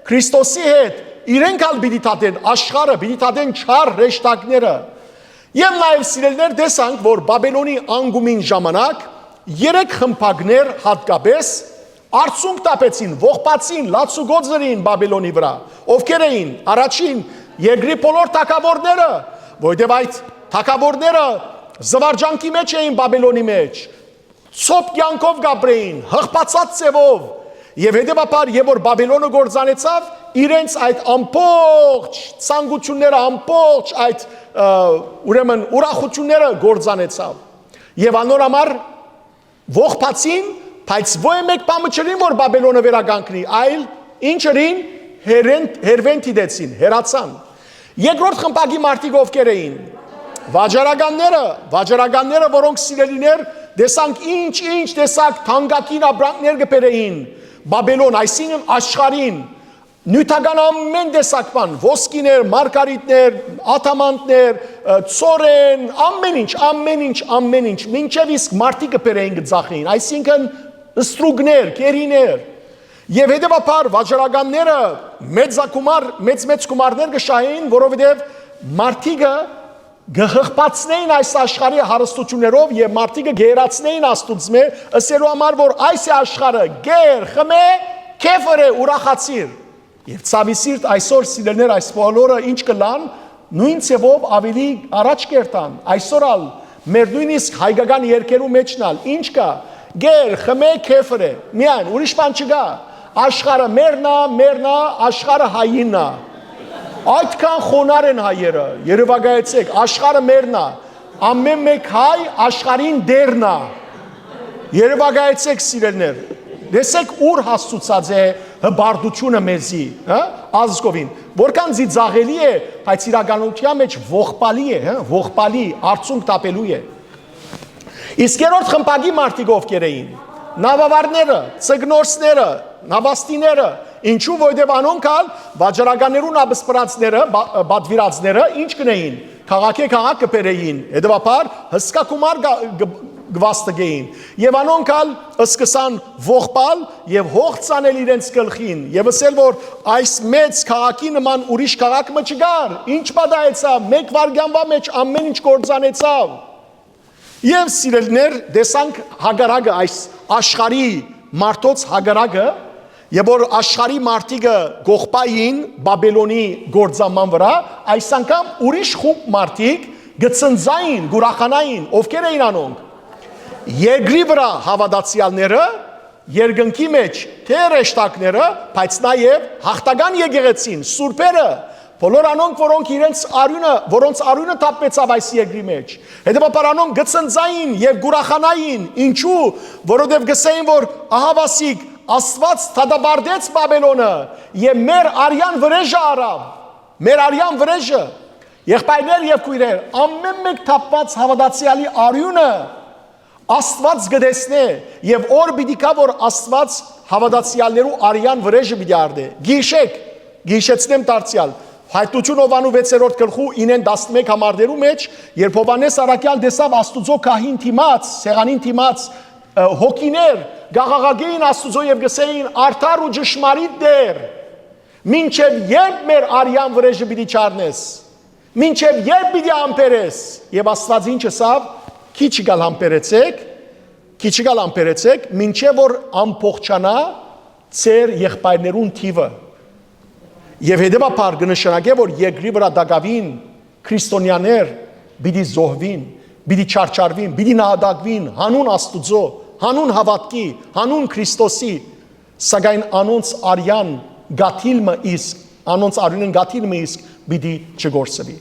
Քրիստոսի հետ, իրենք ալ պիտի դատեն աշխարհը, պիտի դատեն չար հրեշտակները։ Եւ նաեւ, սիրելիներ, տեսանք, որ Բաբելոնի անկումին ժամանակ երեք խմբակներ յատկապես արցունք տապեցին, ողբացին, լաց ու գոծր էին Բաբելոնի վրայ։ Ովքեր էին, առաջին, երկրի բոլոր թագաւորները, որովհետեւ այդ թագաւորները զուարճանքի մէջ էին Բաբելոնի մէջ, ցոփ կեանքով կ'ապրէին, յղբացած ձեւով, եւ հետեւաբար, երբ որ Բաբելոնը կործանեցաւ, իրենց այդ ամբողջ ցանկութիւնները, ամբողջ այդ, ը, ուրեմն, ուրախութիւնները կործանեցաւ։ Եւ անոր համար ողբացին, բայց ոյ մէկ բան մը չըրին, որ Բաբելոնը վերականգնի, այլ ինչ ըրին, հերեն-, հերվեն դիտեցին, հեռացան։ Երկրորդ խմբակի մարդիկ ովքեր էին, վաճառականները, վաճառականները, որոնք, սիրելիներ, տեսանք ինչ-ինչ տեսակ թանկագին ապրանքներ կը բերէին Բաբելոն, այսինքն աշխարհին, նիւթական ամէն տեսակ բան, ոսկիներ, մարգարիտներ, ադամանդներ, ը, ցորեն, ամէն ինչ, ամէն ինչ, ամէն ինչ, մինչեւ իսկ մարդիկ կը բերէին, կը ծախէին, այսինքն ստրուկներ, գերիներ։ Եւ հետեւաբար վաճառականները մեծագումար, մեծ-մեծ գումարներ կը շահէին, որովհետեւ մարդիկը կը յղբացնէին այս աշխարհի հարստություններով եւ մարդիկը գերացնէին Աստուծմէ, ըսելու համար, որ այս է աշխարհը, գեր, խմէ, քեֆ ըրէ, ուրախացիր։ Եւ ցաւի սիրտ, այսօր, սիրելիներ, այս բոլորը ինչ կ'ըլլան, նոյն ձեւով ավելի առաջ կ'երթան։ Այսօր ալ մեր նոյնիսկ հայկական երկերու մէջն ալ ինչ կայ, գեր, խմէ, քեֆ ըրէ, միայն, ուրիշ բան չկայ։ Աշխարհը մերն ա, մերն ա, աշխարհը հայինն ա։ Այդքան խոնար են հայերը, երեւակայեցէք, աշխարհը մերն ա, ամէն մէկ հայ աշխարհին տէրն ա։ Երեւակայեցէք, սիրելիներ, տեսեք, ուր հասցուցած է հպարտությունը մեզի, հա, ազգովին, որքան ծիծաղելի է, բայց իրականության մեջ ողբալի է, հա, ողբալի, արցունք տապելու է։ Իսկ երրորդ խմբակի մարդիկ ովքեր էին, նավավարները, ձկնորսները, նավաստիները, ինչու, որովհետեւ անոնք ալ վաճառականներուն ապսպրածները, բա-, պատվիրածները ինչ կնեին, քաղաքէ քաղաք կբերեին, հետեւաբար հսկա գումար գ-, գ-, գվաստկեին, եւ անոնք ալ սկսան ողբալ եւ հող ցանել իրենց գլխին եւ ըսել, որ այս մեծ քաղաքի նման ուրիշ քաղաք մը չկար, ինչ պատահեցաւ, մեկ վայրկեանվա մեջ ամեն ինչ կործանեցաւ։ Եւ, սիրելիներ, տեսանք հակառակը, այս աշխարհի մարդոց հակառակը, եւ որ աշխարհի մարդիկը կողբային Բաբելոնի գործանման վրա, այս անգամ ուրիշ խումբ մարդիկ կը ցնծային, կ'ուրախանային, ովքեր էին անոնք։ Երկրի վրա հաւատացեալները, երկնքի մեջ թէ հրեշտակները, բայց նաեւ յաղթական եկեղեցին, սուրբերը, բոլոր անոնք, որոնք իրենց արիւնը, որոնց արիւնը թափուեցաւ այս երկրի մեջ, հետեւաբար անոնք կը ցնծային եւ կ'ուրախանային, ինչու, որովհետեւ կ'ըսէին, որ ահա, ասիկ, Աստուած դատապարտեց Բաբելոնը եւ մեր արեան վրէժը առաւ, մեր արեան վրէժը։ Եղբայրներ եւ քոյրեր, ամէն մէկ թափուած հաւատացեալի արիւնը Աստուած կը տեսնէ, եւ օր պիտի գայ, որ Աստուած հաւատացեալներու արեան վրէժը պիտի առնէ։ Գիշեք, գիշեցնեմ դարձեալ, Հայտնութիւն Յովհաննու վեցերորդ գլխու ինեն տասնմէկ համարներու մեջ, երբ Յովհաննէս առաքեալ տեսաւ Աստուծոյ գահին դիմաց, սեղանին դիմաց, ը, հոգիներ կ'աղաղակէին Աստուծոյ եւ կ'ըսէին. «Արդար ու ճշմարիտ Տէր, մինչեւ ե՞րբ մեր արեան վրէժը պիտի չառնես, մինչեւ ե՞րբ պիտի համբերես»։ Եւ Աստուած ինչ ըսաւ. «Քիչ ալ համբերեցէք, քիչ ալ համբերեցէք, մինչեւ որ ամբողջանայ ձեր եղբայրներուն թիւը»։ Եւ հետեւաբար կը նշանակէ, որ երկրի վրա տակաւին քրիստոնեաներ պիտի զոհուին, պիտի չարչարուին, պիտի նահատակուին յանուն Աստուծոյ, յանուն հաւատքի, յանուն Քրիստոսի, սակայն անոնց արեան կաթիլ մը իսկ, անոնց արիւնէն կաթիլ մը իսկ պիտի չկորսուի։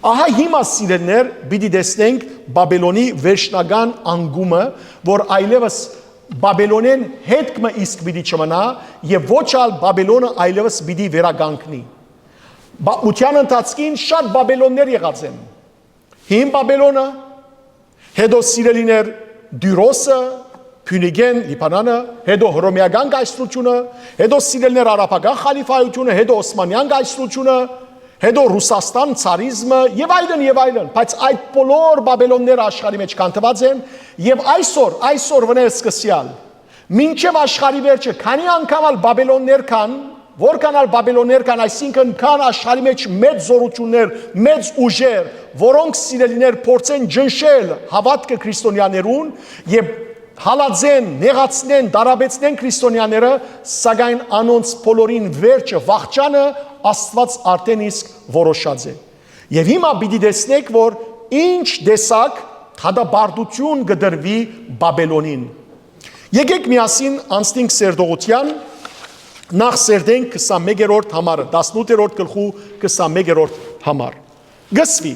Ահա հիմա, սիրելիներ, պիտի տեսնենք Բաբելոնի վերջնական անկումը, որ այլեւս Բաբելոնէն հետք մը իսկ պիտի չմնայ եւ ոչ ալ Բաբելոնը այլեւս պիտի վերականգնի։ Պատմութեան ընթացքին շատ Բաբելոններ եղած են։ Հին Բաբելոնը, հետո, սիրելիներ, Տիւրոսը, Փիւնիկէն, Լիբանանը, հետո Հռոմէական կայսրութիւնը, հետո, սիրելիներ, արաբական խալիֆայութիւնը, հետո Օսմանեան կայսրութիւնը, հետո Ռուսաստան, ցարիզմը եւ այլն, եւ այլն, բայց այդ բոլոր Բաբելոնները աշխարհի մեջ քանդուած են, եւ այսօր, այսօր վնե սկսեալ, մինչեւ աշխարհի վերջը, քանի՞ անգամ ալ Բաբելոններ կան, որքան ալ Բաբելոններ կան, այսինքն, կան աշխարհի մեջ մեծ զօրութիւններ, մեծ ուժեր, որոնք, սիրելիներ, փորձեն ճնշել հաւատքը քրիստոնեաներուն եւ հալածեն, նեղացնեն, տարապեցնեն քրիստոնեաները, սակայն անոնց բոլորին վերջը, վախճանը Աստուած արդէն իսկ որոշած է։ Եւ հիմա պիտի տեսնենք, որ ինչ տեսակ դատապարտութիւն կը տրուի Բաբելոնին։ Եկէք միասին անցնենք սերտողութեան, նախ սերտենք քսանմեկերորդ համարը, տասնութերորդ գլխու քսանմեկերորդ համար։ Կ'ըսուի.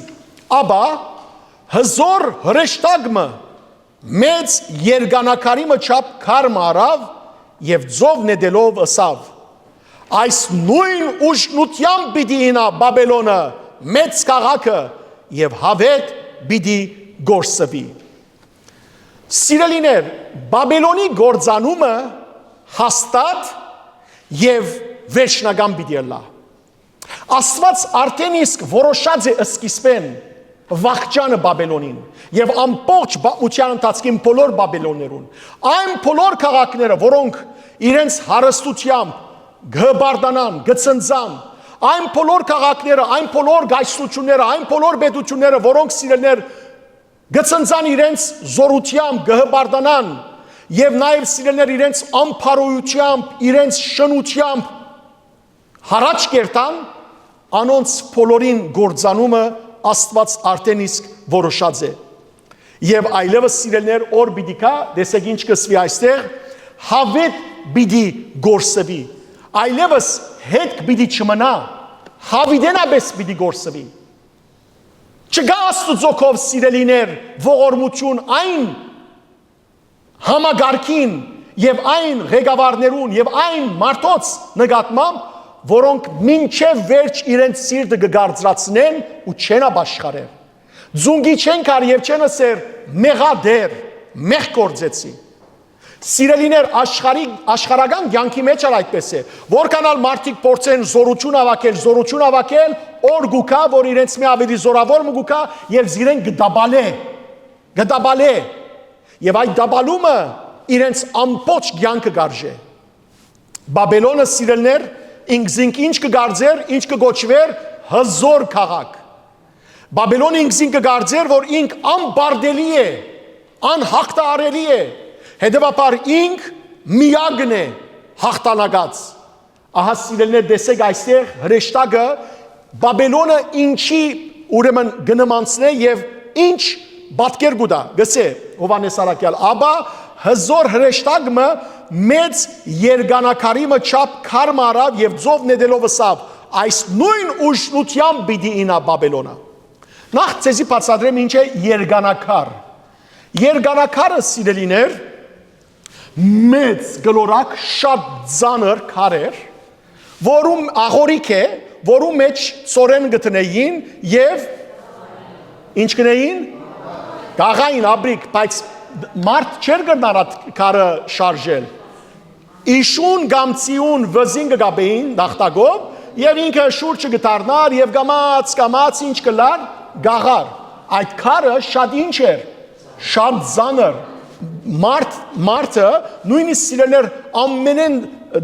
«Ապա հզօր հրեշտակ մը, մեծ երկանակարի մը չափ քար մը առաւ եւ ծով նետելով ըսաւ. "Այս նոյն ուժգնութեամբ պիտի իյնայ Բաբելոնը, մեծ քաղաքը, եւ յաւէտ պիտի կորսուի"»։ Սիրելիներ, Բաբելոնի կործանումը հաստատ եւ վերջնական պիտի ըլլայ։ Աստուած արդէն իսկ որոշած է սկիզբէն վախճանը Բաբելոնին եւ ամբողջ պատմութեան ընթացքին բոլոր Բաբելոններուն, այն բոլոր քաղաքները, որոնք իրենց հարստութեամբ կը հպարտանան, կը ցնծան, այն բոլոր քաղաքները, այն բոլոր կայսրութիւնները, այն բոլոր պետութիւնները, որոնք, սիրելիներ, կը ցնծան իրենց զօրութեամբ, կը հպարտանան եւ նաեւ, սիրելիներ, իրենց ամբարոյութեամբ, իրենց շնութեամբ յառաջ կերթան, անոնց բոլորին կործանումը Աստուած արդէն իսկ որոշած է։ Եւ այլեւս, սիրելիներ, օր պիտի գայ, տեսեք ինչ կ'ըսուի այստեղ, "Յաւէտ պիտի կորսուի"։ Այլեւս հետք պիտի չմնայ, յաւիտենապէս պիտի կորսուի։ Չկայ Աստուծոյ քով, սիրելիներ, ողորմութիւն այն համակարգին եւ այն ղեկավարներուն եւ այն մարդոց նկատմամբ, որոնք մինչեւ վերջ իրենց սիրտը կը կարծրացնեն ու չեն ապաշխարեր։ Ձունկի չեն գար եւ չեն ըսեր. «Մեղատեր, մեղք գործեցի»։ Սիրելիներ, աշխարհի, աշխարհական կեանքի մեջ ալ այդպես է։ Որքան ալ մարդիկ փորձեն զորութիւն աւակել, զորութիւն աւակել, օր կու գայ, որ իրենց մի աւելի զորաւոր մը կու գայ եւ զիրեն կը դաբալէ, կը դաբալէ։ Եւ այդ դաբալումը իրենց ամբողջ կեանքը կարժէ։ Բաբելոնը, սիրելիներ, ինքզինք ինչ կը կարծէր, ինչ կը կոչուէր, հզոր քաղաք։ Բաբելոնը ինքզինք կը կարծէր, որ ինք անպարտելի է, անյաղթահարելի է, հետեւաբար ինք միակն է հաղթանակած։ Ահա, սիրելիներ, տեսեք այստեղ հրեշտակը Բաբելոնը ինչի, ուրեմն, կը նմանցնէ եւ ինչ պատկեր կու տայ, գսէ Յովհաննէս Առաքեալ. «Աբա հզոր հրեշտակ մը, մեծ երկանակարի մը չափ քար մը առաւ եւ ձով նետելով ըսաւ. "Այս նոյն ուժգնութեամբ պիտի իյնայ Բաբելոնը"»։ Նախ ձեզի բացատրեմ ինչ է երկանակար։ Երկանակարը, սիրելիներ, մեծ, գլորակ, շատ ծանր քար էր, որուն աղորիկ է, որու մեջ ծորեն կը դնէին եւ ինչ կ'ընէին, կ'աղային, աբրիկ, բայց մարդ չէր կրնար այդ քարը շարժել։ Իշուն կամ ծիուն վզին կը կապէին տախտակով եւ ինքը շուրջը կը դառնար եւ կամաց, կամաց ինչ կ'ըլլար, կ'աղար։ Այդ քարը շատ ինչ էր, շատ ծանր։ Մարդ, մարդը, նոյնիսկ, սիրելիներ, ամենէն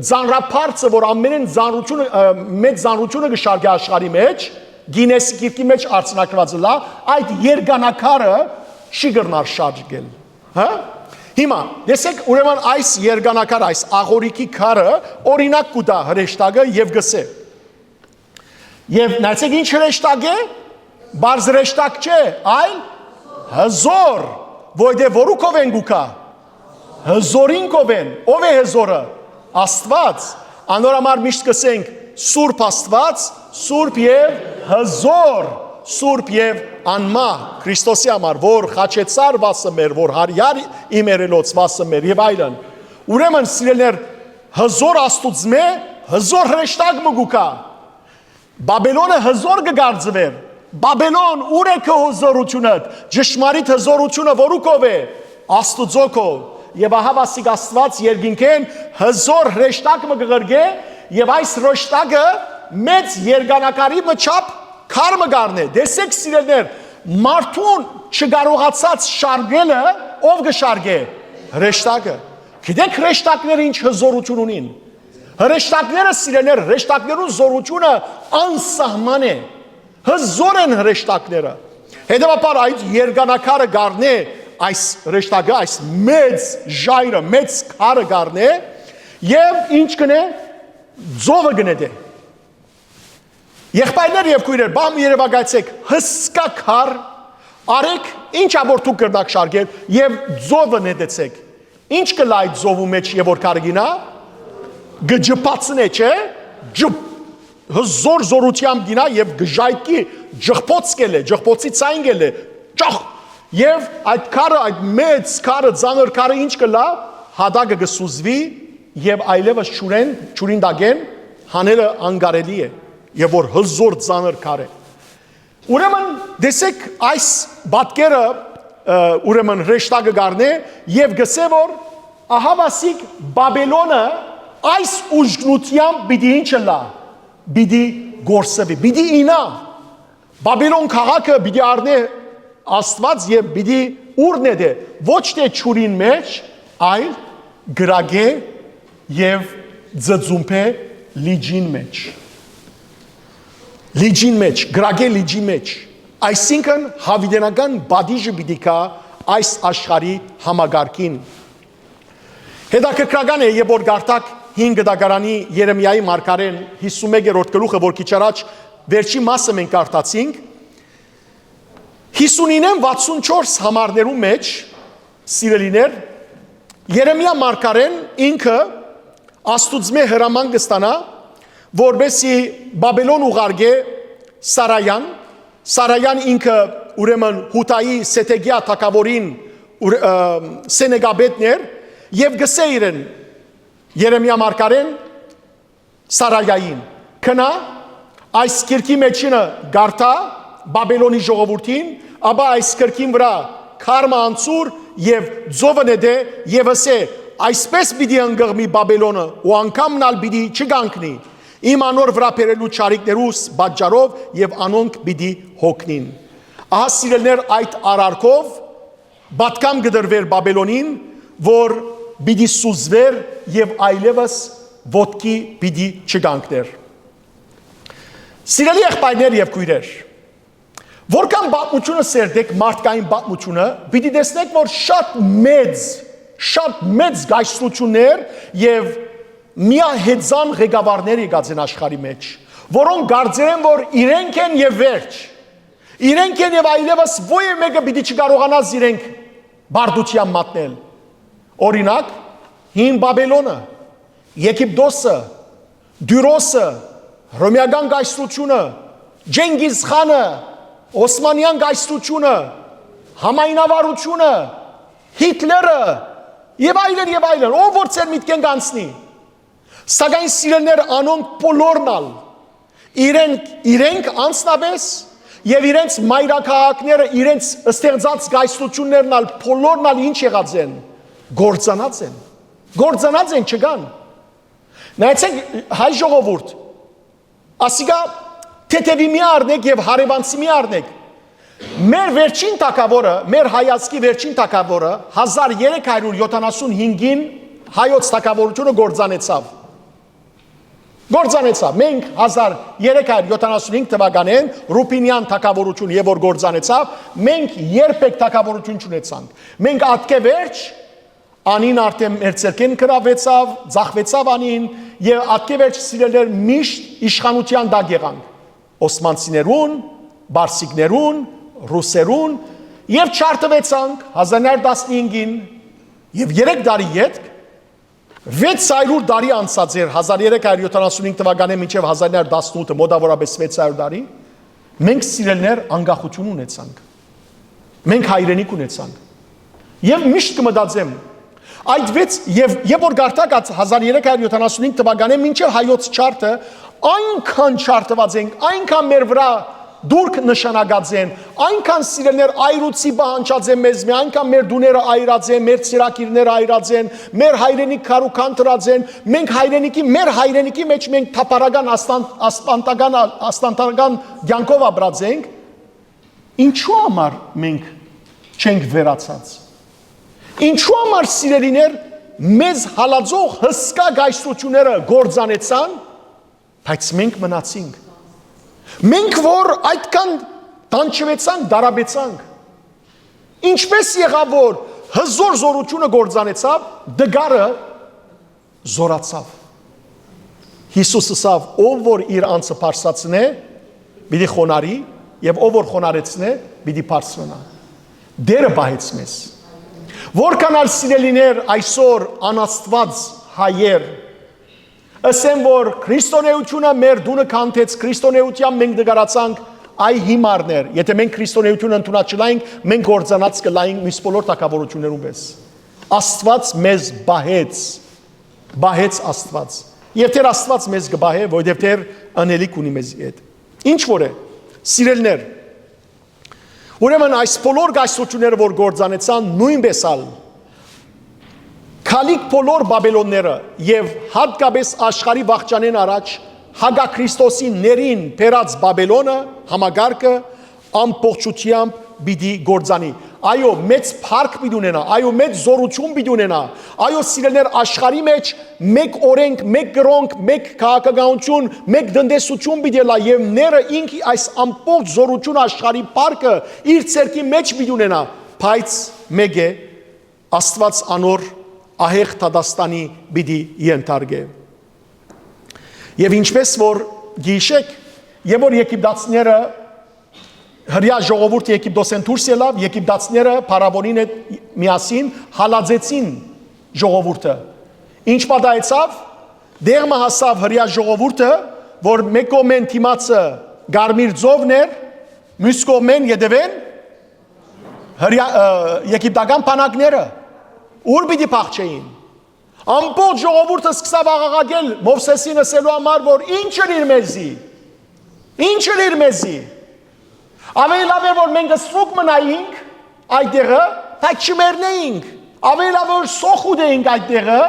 ծանրաբարձը, որ ամենէն ծանրությունը, ը, մեծ ծանրությունը կը շարժէ աշխարհի մեջ, Գինեսի գիրքի մեջ արձանագրուած ըլլայ, այդ երկանակարը չի կրնար շարժել։ Հա՞։ Հիմա, տեսեք, ուրեմն այս երկանակար, այս աղորիկի քարը օրինակ կու տայ հրեշտակը եւ գսէ. «Եւ նայեցեք, ինչ հրեշտակ է, բարձր հրեշտակ չէ, այլ հզոր, որտեղ որու քովեն կու գայ, հզորին քովեն»։ Ո՞վ է հզորը։ Աստուած։ Անոր համար միշտ կ'ըսենք. «Սուրբ Աստուած, սուրբ եւ հզոր, սուրբ եւ անմահ Քրիստոսի համար, որ խաչեցար վասը մեր, որ հարիար իմերելոց վասը մեր» եւ այլն։ Ուրեմն, սիրելիներ, հզոր Աստուծմէ հզոր հրեշտակ մը կու գայ։ Բաբելոնը հզոր կը կարծուէր։ Բաբելոն, ո՞ւր է քո հզորութիւնդ։ Ճշմարիտ հզորութիւնը որու քով է։ Աստուծոյ քով։ Եւ ահա, ասիկ, Աստուած երկինքէն հզոր հրեշտակ մը կը ղրկէ եւ այս հրեշտակը մեծ երկանակարի մը չափ քար մը կ'առնէ։ Տեսեք, սիրելիներ, մարդուն չկարողացած շարժելը ո՞վ կը շարժէ։ Հրեշտակը։ Գիտեք, հրեշտակները ինչ հզորութիւն ունին։ Հրեշտակները, սիրելիներ, հրեշտակներուն զորութիւնը անսահման է։ Հզոր են հրեշտակները։ Հետեւաբար այդ երկանակարը կ'առնէ այս հրեշտակը, այս մեծ ժայռը, մեծ քարը կ'առնէ եւ ինչ կ'ընէ, ձովը կը նետէ։ Եղբայրներ եւ քոյրեր, բան երեւակայեցեք, հսկայ քար, արեք, ինչ ա որ դուք կրնաք շարժել եւ ձովը նետեցեք։ Ինչ կ'ըլլայ այդ ձովու մեջ, երբ որ քարը կ'իյնայ, կը ջփացնէ, չէ՞։ Ջփ, հզոր զորութեամբ կ'իյնայ եւ կը ժայթքի, ջղբոց կ'ելլէ, ջղբոցի ձայն կ'ելլէ, ճախ։ Եւ այդ քարը, այդ մեծ քարը, ծանր քարը ինչ կ'ըլլայ, հատակը կը սուզուի եւ այլեւս ջուրէն, ջուրին տակէն հանելը անկարելի է, եւ որ հզոր ծանր քար է։ Ուրեմն, տեսեք, այս պատկերը, ը, ուրեմն, հրեշտակը կ'առնէ եւ կ'ըսէ, որ ահա, ասիկ, Բաբելոնը այս ուժգնութեամբ պիտի ինչ ըլլայ, պիտի կորսուի, պիտի իյնայ։ Բաբելոն քաղաքը պիտի առնէ Աստուած եւ պիտի ուրն է դե, ոչ թէ ջուրին մեջ, այլ կրակէ եւ ծծումբէ լիճին մեջ։ Լիճին մեջ, կրակէ լիճի մեջ։ Այսինքն, յաւիտենական պատիժը պիտի գայ այս աշխարհի համակարգին։ Հետաքրքրական է, երբ որ կարդաք հին գտակարանի Երեմիայի մարգարէն հիսուն մեկերորդ գլուխը, որ քիչ առաջ վերջի մասը մենք կարդացինք, հիսունինէն վաթսուն չորս համարներու մեջ, սիրելիներ, Երեմիա մարգարէն ինքը Աստուծմէ հրաման կը ստանայ, որպեսզի Բաբելոն ուղարկէ Սարայան։ Սարայան ինքը, ուրեմն, Յուդայի Սեդեկիա թագաւորին ուրը-, ը, սենեգապետն էր եւ գսէ իրեն, Երեմիա մարգարէն, Սարայային. «Գնա, այս գիրքի մեջինը կարդա Բաբելոնի ժողովուրդին, ապա այս գիրքին վրայ քարմը անցուր եւ ծովը նետէ եւ ըսէ. այսպես պիտի ընկղմի Բաբելոնը ու անգամն ալ պիտի չկանգնի իմ անոր վրայ բերելու չարիքներուս պատճառով, եւ անոնք պիտի հոգնին»։ Ահա, սիրելիներ, այդ արարքով պատգամ կը տրուէր Բաբելոնին, որ պիտի սուզուէր եւ այլեւս ոտքի պիտի չկանգներ։ Սիրելի եղբայրներ եւ քոյրեր, որքան պատմութիւնը սերտեք, մարդկային պատմութիւնը, պիտի տեսնեք, որ շատ մեծ, շատ մեծ կայսրութիւններ եւ միահեծան ղեկավարներ եկած են աշխարհի մէջ, որոնք կարծեր են, որ իրենք են եւ վերջ, իրենք են եւ այլեւս ոեւ մէկը պիտի չկարողանա զիրենք բարդութեան մատնել։ Օրինակ, հին Բաբելոնը, Եգիպտոսը, Տիւրոսը, Հռոմեական կայսրութիւնը, Ջենկիզ Խանը, Օսմանեան կայսրութիւնը, համայնավարութիւնը, Հիտլերը եւ այլն, եւ այլն, ով որ ձեր միտքէն կանցնի։ Սակայն, սիրելիներ, անոնք բոլորն ալ, իրենք, իրենք անձնապէս եւ իրենց մայրաքաղաքները, իրենց ստեղծած կայսրութիւններն ալ, բոլորն ալ ինչ եղած են, կործանած են, կործանած են, չկան։ Նայեցեք, հայ ժողովուրդ, ասիկա թեթեւի մի առնեք եւ հարեւանցի մի առնեք։ Մեր վերջին թագաւորը, մեր հայ ազգի վերջին թագաւորը հազար երեք հարյուր յոթանասուն հինգին հայոց թագաւորութիւնը կործանեցաւ։ Կործանեցաւ։ Մենք հազար երեք հարյուր յոթանասուն հինգ թվականին Ռուբինեան թագաւորութիւն եւ որ կործանեցաւ, մենք երբեք թագաւորութիւն չունեցանք։ Մենք ատկէ վերջ անին արդէն մեր ձեռքէն գրաւեցաւ, ձախուեցաւ անին, եւ ատկէ վերջ, սիրելիներ, միշտ իշխանութեան տակ եղանք։ Օսմանցիներուն, պարսիկներուն, ռուսերուն, եւ չարթուեցանք հազար նոր տասնհինգին, եւ երեք տարի ետք, վեց հարյուր տարի անցած էր, հազար երեք հարյուր յոթանասուն հինգ թվականէն մինչեւ հազար նոր տասնութը, մոտավորապես վեց հարյուր տարի, մենք, սիրելիներ, անկախութիւն ունեցանք։ Մենք հայրենիք ունեցանք։ Եւ միշտ կը մտածեմ, այդ վեց, եւ, եւ որ գարտակ հազար երեք հարյուր յոթանասուն հինգ թվականէն մինչեւ հայոց չարթը, այնքան չարթուած ենք, այնքան մեր վրայ դուրք նշանակած են, այնքան, սիրելիներ, այրուցի պահանջած են մեզմէ, այնքան մեր տուները այրած են, մեր ծրագիրները այրած են, մեր հայրենիք քարուքան դրած են, մենք հայրենիքի, մեր հայրենիքի մէջ մենք թափառական, ասպան-, ասպանտական, ասպանտական կեանքով ապրած ենք, ինչու համար մենք չենք վերացած։ Ինչու համար, սիրելիներ, մեզ հալածող հսկայ կայսրութիւնները կործանեցան, բայց մենք մնացինք։ Մենք որ այդքան տանջուեցանք, դարաբեցանք, ինչպես եղաւ որ հզոր զորութիւնը կործանեցաւ, դգարը զորացաւ։ Յիսուս ըսաւ. «Ով որ իր անձը բարձրացնէ, պիտի խոնարհի, եւ ով որ խոնարհեցնէ, պիտի բարձրանայ»։ Տէրը պահեց մեզ։ Որքան ալ, սիրելիներ, այսօր անաստված հայեր ըսեն, որ քրիստոնէութիւնը մեր տունը քանդեց, քրիստոնէութեան մենք նկարացանք, այ հիմարներ, եթե մենք քրիստոնէութիւնը ընդունած չլայինք, մենք կործանած կլայինք մյուս բոլոր թագաւորութիւններուն պէս։ Աստված մեզ պահեց, պահեց Աստված։ Եւ Տէր Աստված մեզ կը պահէ, որովհետեւ Տէր անելիք ունի մեզի հետ։ Ինչ որ է, սիրելիներ, ուրեմն այս բոլոր կայսրութիւնները, որ կործանեցան, նոյնպէս ալ գալիք բոլոր Բաբելոնները եւ յատկապես աշխարհի վախճանէն առաջ հակաքրիստոսի ներին բերած Բաբելոնը, համակարգը ամբողջութեամբ պիտի կործանի։ Այո, մեծ փառք պիտի ունենայ, այո, մեծ զօրութիւն պիտի ունենայ, այո, սիրելիներ, աշխարհի մէջ մեկ օրենք, մեկ կրոնք, մեկ քաղաքականութիւն, մեկ տնտեսութիւն պիտի ըլլայ, եւ ները ինք այս ամբողջ զօրութիւնը, աշխարհի փառքը իր ձեռքի մէջ պիտի ունենայ, բայց մէկ է, Աստուած անոր ահեղ դատաստանի պիտի ենթարկէ։ Եւ ինչպես որ գիշեք, եւ որ եգիպտացիները, հրեայ ժողովուրդը Եգիպտոսէն դուրս ելաւ, եգիպտացիները փարաւոնին հետ միասին հալածեցին ժողովուրդը։ Ինչ պատահեցաւ, դեղ մը հասաւ հրեայ ժողովուրդը, որ մէկ կողմէն դիմացը Կարմիր ծովն էր, մյուս կողմէն ետեւէն հրեա-, ը, եգիպտական բանակները ո՞ւր պիտի փախչէին։ Ամբողջ ժողովուրդը սկսաւ աղաղակել Մովսէսին, ըսելու համար, որ ի՞նչ ըրիր մեզի, ի՞նչ ըրիր մեզի։ Ավելի լաւ էր, որ մենք սուգ մնայինք այդ տեղը, բայց չմեռնեինք։ Ավելի լաւ էր, որ սոխ ուտեինք այդ տեղը,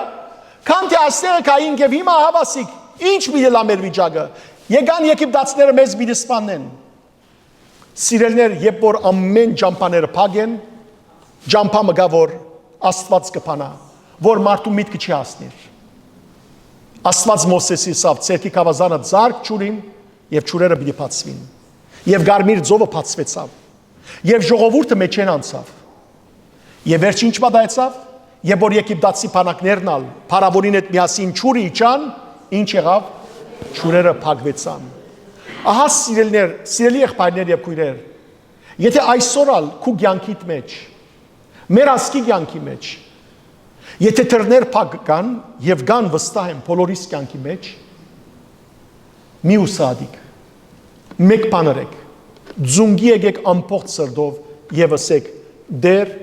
քան թէ այստեղը գայինք եւ հիմա, ահա, ասիկ, ի՞նչ պիտի լա մեր վիճակը։ Եկան եգիպտացիները, մեզ պիտի սպանեն։ Սիրելիներ, երբ որ ամէն ճամբաները փակ են, ճամբայ մը կայ, որ Աստուած կը բանայ, որ մարդու միտքը չի հասնիր։ Աստուած Մովսէսին ըսաւ. «Ձեռքի գաւազանը ձարք ջուրին, եւ ջուրերը պիտի բացուին»։ Եւ Կարմիր ծովը բացուեցաւ, եւ ժողովուրդը մէջէն անցաւ։ Եւ վերջը ի՞նչ պատահեցաւ։ Երբ որ եգիպտացի բանակներն ալ փարաւոնին հետ միասին ջուրը իջան, ի՞նչ եղաւ։ Ջուրերը փակուեցան։ Ահա, սիրելիներ, սիրելի եղբայրներ եւ քոյրեր, եթե այսօր ալ քու կեանքիդ մէջ, մեր ազգի կեանքի մէջ, եթե դռներ փակ կան, եւ կան, վստահ եմ, բոլորիս կեանքի մէջ, մի ուսայդիք, մեկ բան ըրեք, ձունկի եկեք ամբողջ սրտով եւ ըսեք. «Տէր,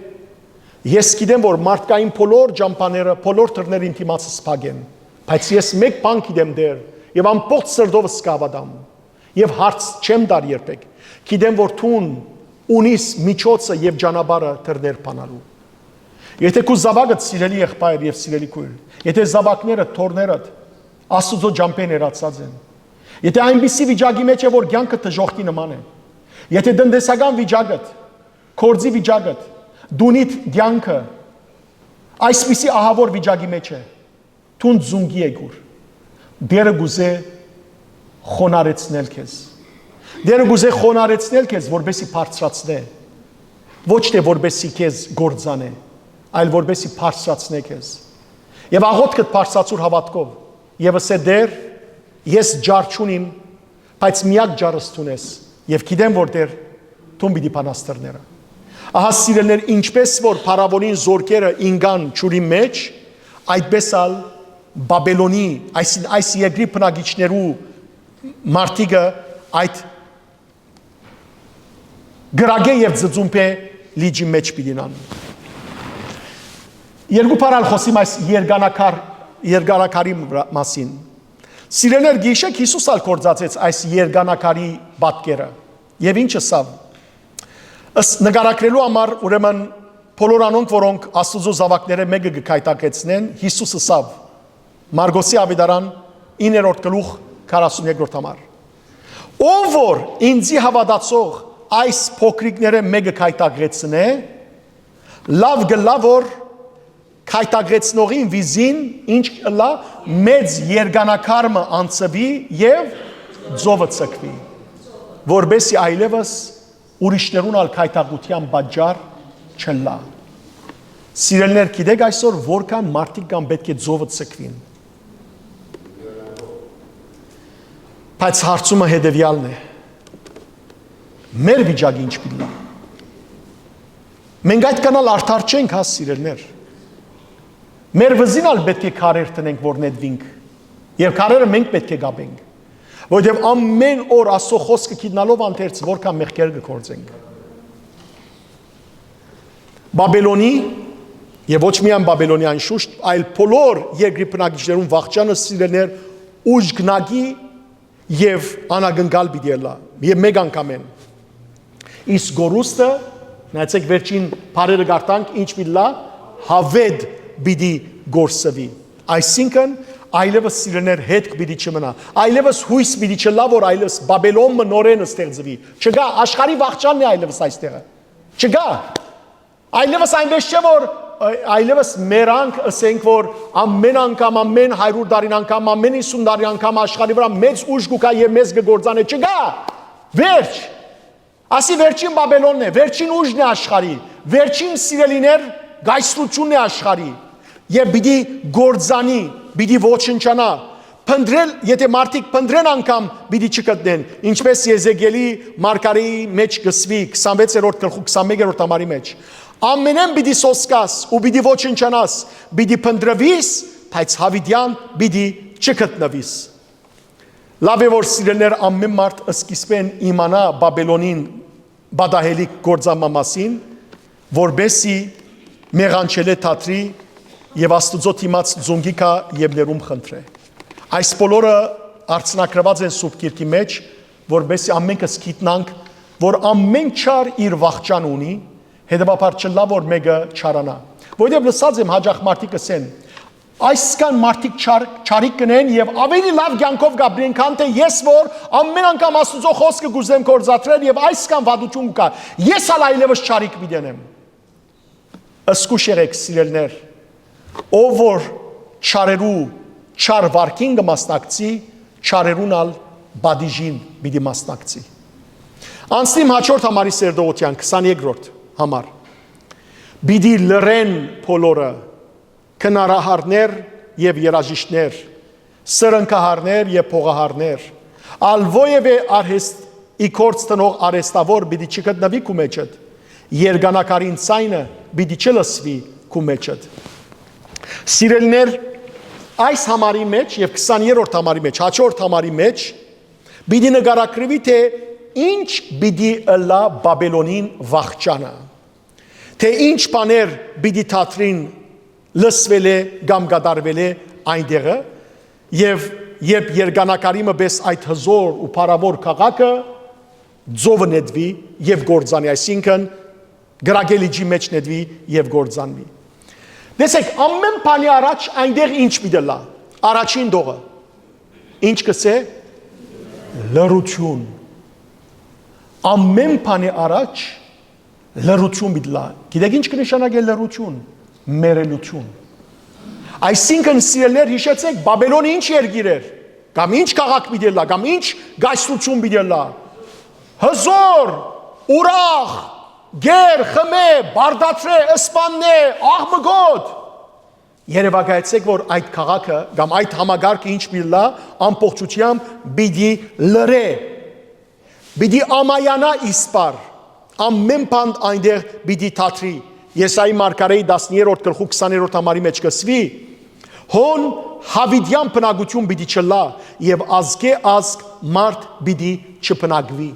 ես գիտեմ, որ մարդկային բոլոր ճամբաները, բոլոր դռները իմ դիմաց սփակ են, բայց ես մեկ բան գիտեմ, Տէր, եւ ամբողջ սրտովս կհաւատամ, եւ հարց չեմ տար երբեք։ Գիտեմ, որ դուն ունիս միջոցը եւ ճանապարհը դռներ բանալու»։ Եթե քու զաւակդ, սիրելի եղբայր եւ սիրելի քոյր, եթե զաւակներդ, թոռներդ Աստուծոյ ճամբէն հեռացած են, եթե այնպիսի վիճակի մէջ է, որ կեանքը դժոխքի նման է, եթե տնտեսական վիճակդ, գործի վիճակդ, դունիդ կեանքը այսպիսի ահաւոր վիճակի մէջ է, դուն ձունկի եկուր։ Տէրը կ'ուզէ խոնարհեցնել քեզ։ Տէրը կ'ուզէ խոնարհեցնել քեզ, որպեսզի բարձրացնէ, ոչ թէ որպեսզի քեզ կործանէ, այլ որպեսզի բարձրացնէ քեզ։ Եւ աղոթքդ բարձրացուր հաւատքով եւ ըսէ. «Տէր, ես ջար չունիմ, բայց միակ ջարս դուն ես, եւ գիտեմ, որ, Տէր, դուն պիտի բանաս դռները»։ Ահա, սիրելիներ, ինչպէս որ փարաւոնին զօրքերը ինկան ջուրի մէջ, այդպէս ալ Բաբելոնի, այսինքն՝ այս երկրի բնակիչներու մարդիկը այդ կրակէ եւ ծծումբէ լիճի մէջ պիտի նան։ Երկու բառ ալ խօսիմ այս երկանակար-, երկանակարի վրա, մասին։ Սիրելիներ, գիշեք Յիսուս ալ գործածեց այս երկանակարի պատկերը։ Եւ ինչ ըսաւ։ Ըս-, նկարագրելու համար, ուրեմն, բոլոր անոնք, որոնք Աստուծոյ զաւակները մէկը կը գայթակղեցնեն, Յիսուս ըսաւ, Մարկոսի Աւետարան, իններորդ գլուխ, քառասուն երկրորդ համար. «Ով որ ինծի հաւատացող այս փոքրիկները մէկը գայթակղեցնէ, լաւ կ'ըլլայ, որ գայթակղեցնողին վիզին ինչ ըլլայ, մեծ երկանակար մը անցուի եւ ծովը ձգուի, որպեսզի այլեւս ուրիշներուն ալ գայթակղութեան պատճառ չըլլայ»։ Սիրելիներ, գիտեք այսօր որքան մարդիկ կան պէտք է ծովը ձգուին։ Բայց հարցումը հետեւեալն է. մեր վիճակը ինչ պիտի լա։ Մենք այդքան ալ արդար չենք, հա, սիրելիներ։ Մեր վզին ալ պէտք է քարեր դնենք, որ նետուինք, եւ քարերը մենք պէտք է կապենք, որովհետեւ ամէն օր Աստուծոյ խօսքը գիտնալով անթերց որքան մեղքեր կը գործենք։ Բաբելոնի, եւ ոչ միայն Բաբելոնի, անշուշտ, այլ բոլոր երկրի բնակիչներուն վախճանը, սիրելիներ, ուժգնակի եւ անակնկալ պիտի ըլլայ, եւ մեկ անգամէն։ Իսկ կորուստը, նայեցեք, վերջին բառերը կարդանք, ինչ պիտի լա, յաւէտ պիտի կորսուի։ Այսինքն, այլեւս, սիրելիներ, հետք պիտի չմնայ, այլեւս յոյս պիտի չըլլայ, որ այլեւս Բաբելոն մը նորէն ստեղծուի։ Չկայ, աշխարհի վախճանն է այլեւս այստեղը։ Չկայ։ Այլեւս այնպես չէ, որ, ը, այլեւս մեռանք, ըսենք, որ ամէն անգամ, ամէն հարիւր տարին անգամ, ամէն հիսուն տարին անգամ աշխարհի վրայ մեծ ուժ կու գայ եւ մեզ կը կործանէ։ Չկայ։ Վերջ։ Ասի վերջին Բաբելոնն է, վերջին ուժն է աշխարհի, վերջին, սիրելիներ, կայսրությունն է աշխարհի, եւ պիտի կործանի, պիտի ոչնչանայ։ Փնտռել, եթե մարդիկ փնտռեն անգամ պիտի չգտնեն, ինչպես Եզեկիելի մարգարէի մէջ կ'ըսուի, քսանվեցերորդ գլխու քսանմեկերորդ համարի մէջ. «Ամենէն պիտի սոսկաս ու պիտի ոչնչանաս, պիտի փնտռուիս, բայց յաւիտեան պիտի չգտնուիս»։ Լաւ է, որ, սիրելիներ, ամէն մարդ սկիզբէն իմանայ Բաբելոնին պատահելիք կործանման մասին, որպեսզի մեղանչելէ դադրի եւ Աստուծոյ դիմաց ծունկի գայ եւ ներում խնդրէ։ Այս բոլորը արձանագրուած են Սուրբ Գիրքի մէջ, որպեսզի ամենքս գիտնանք, որ ամեն չար իր վախճան ունի, հետեւաբար չըլլայ որ մէկը չարանայ։ Որովհետեւ լսած եմ հաճախ մարդիկ կ'ըսեն. «Այսքան մարդիկ չար-, չարիք կ'ընեն եւ աւելի լաւ կեանքով կ'ապրեն, քան թէ ես որ ամեն անգամ Աստուծոյ խօսքը կ'ուզեմ գործադրել եւ այսքան վատութիւն կայ։ Ես ալ այլեւս չարիք պիտի ընեմ»։ Զգուշ եղէք, սիրելիներ, ով որ չարերու չար վարկին կը մասնակցի, չարերուն ալ պատիժին պիտի մասնակցի։ Անցնիմ հաջորդ համարի, սերտողութեան քսաներկրորդ համար։ Պիտի լռեն բոլորը, քնարահարներ եւ երաժիշտներ, սրնգահարներ եւ փողահարներ, ալ որեւէ արհեստի գործ տնող արհեստաւոր պիտի չգտնուի քու մէջդ, երկնակարին ձայնը պիտի չլսուի քու մէջդ։ Սիրելիներ, այս համարի մէջ եւ քսաներկրորդ համարի մէջ, հաջորդ համարի մէջ պիտի նկարագրուի, թէ ինչ պիտի ըլլայ Բաբելոնին վախճանը, թէ ինչ բաներ պիտի դադրին լսուելէ կամ կատարուելէ այնտեղը, եւ երբ երկանակարի մը պէս այդ հզոր ու փառաւոր քաղաքը ծովը նետուի եւ կործանի, այսինքն՝ կրակե լիճի մէջ նետուի եւ կործանուի։ Տեսեք, ամեն բանի առաջ այնտեղ ինչ պիտի ըլլայ։ Առաջին տողը ինչ կ'ըսէ? Լռութիւն։ Ամեն բանի առաջ լռութիւն պիտի ըլլայ։ Գիտեք ինչ կը նշանակէ լռութիւն? Մեռելութիւն։ Այսինքն, սիրելիներ, յիշեցէք, Բաբելոնը ինչ երկիր էր, կամ ինչ քաղաք պիտի ըլլայ, կամ ինչ կայսրութիւն պիտի ըլլայ։ Հզոր, ուրախ, գեր, խմէ, բարդատրէ, սպաննէ, աղմկոտ։ Երեւակայեցէք, որ այդ քաղաքը կամ այդ համակարգը ինչ պիտի ըլլայ, ամբողջությամբ պիտի լռէ, պիտի ամայանայ իսպառ, ամեն բան այնտեղ պիտի դադրի։ Եսայի մարգարէի տասներորդ գլխու քսաներորդ համարի մէջ կ'ըսուի. «Հոն յաւիտեան բնակութիւն պիտի չըլլայ եւ ազգէ ազգ մարդ պիտի չբնակուի»։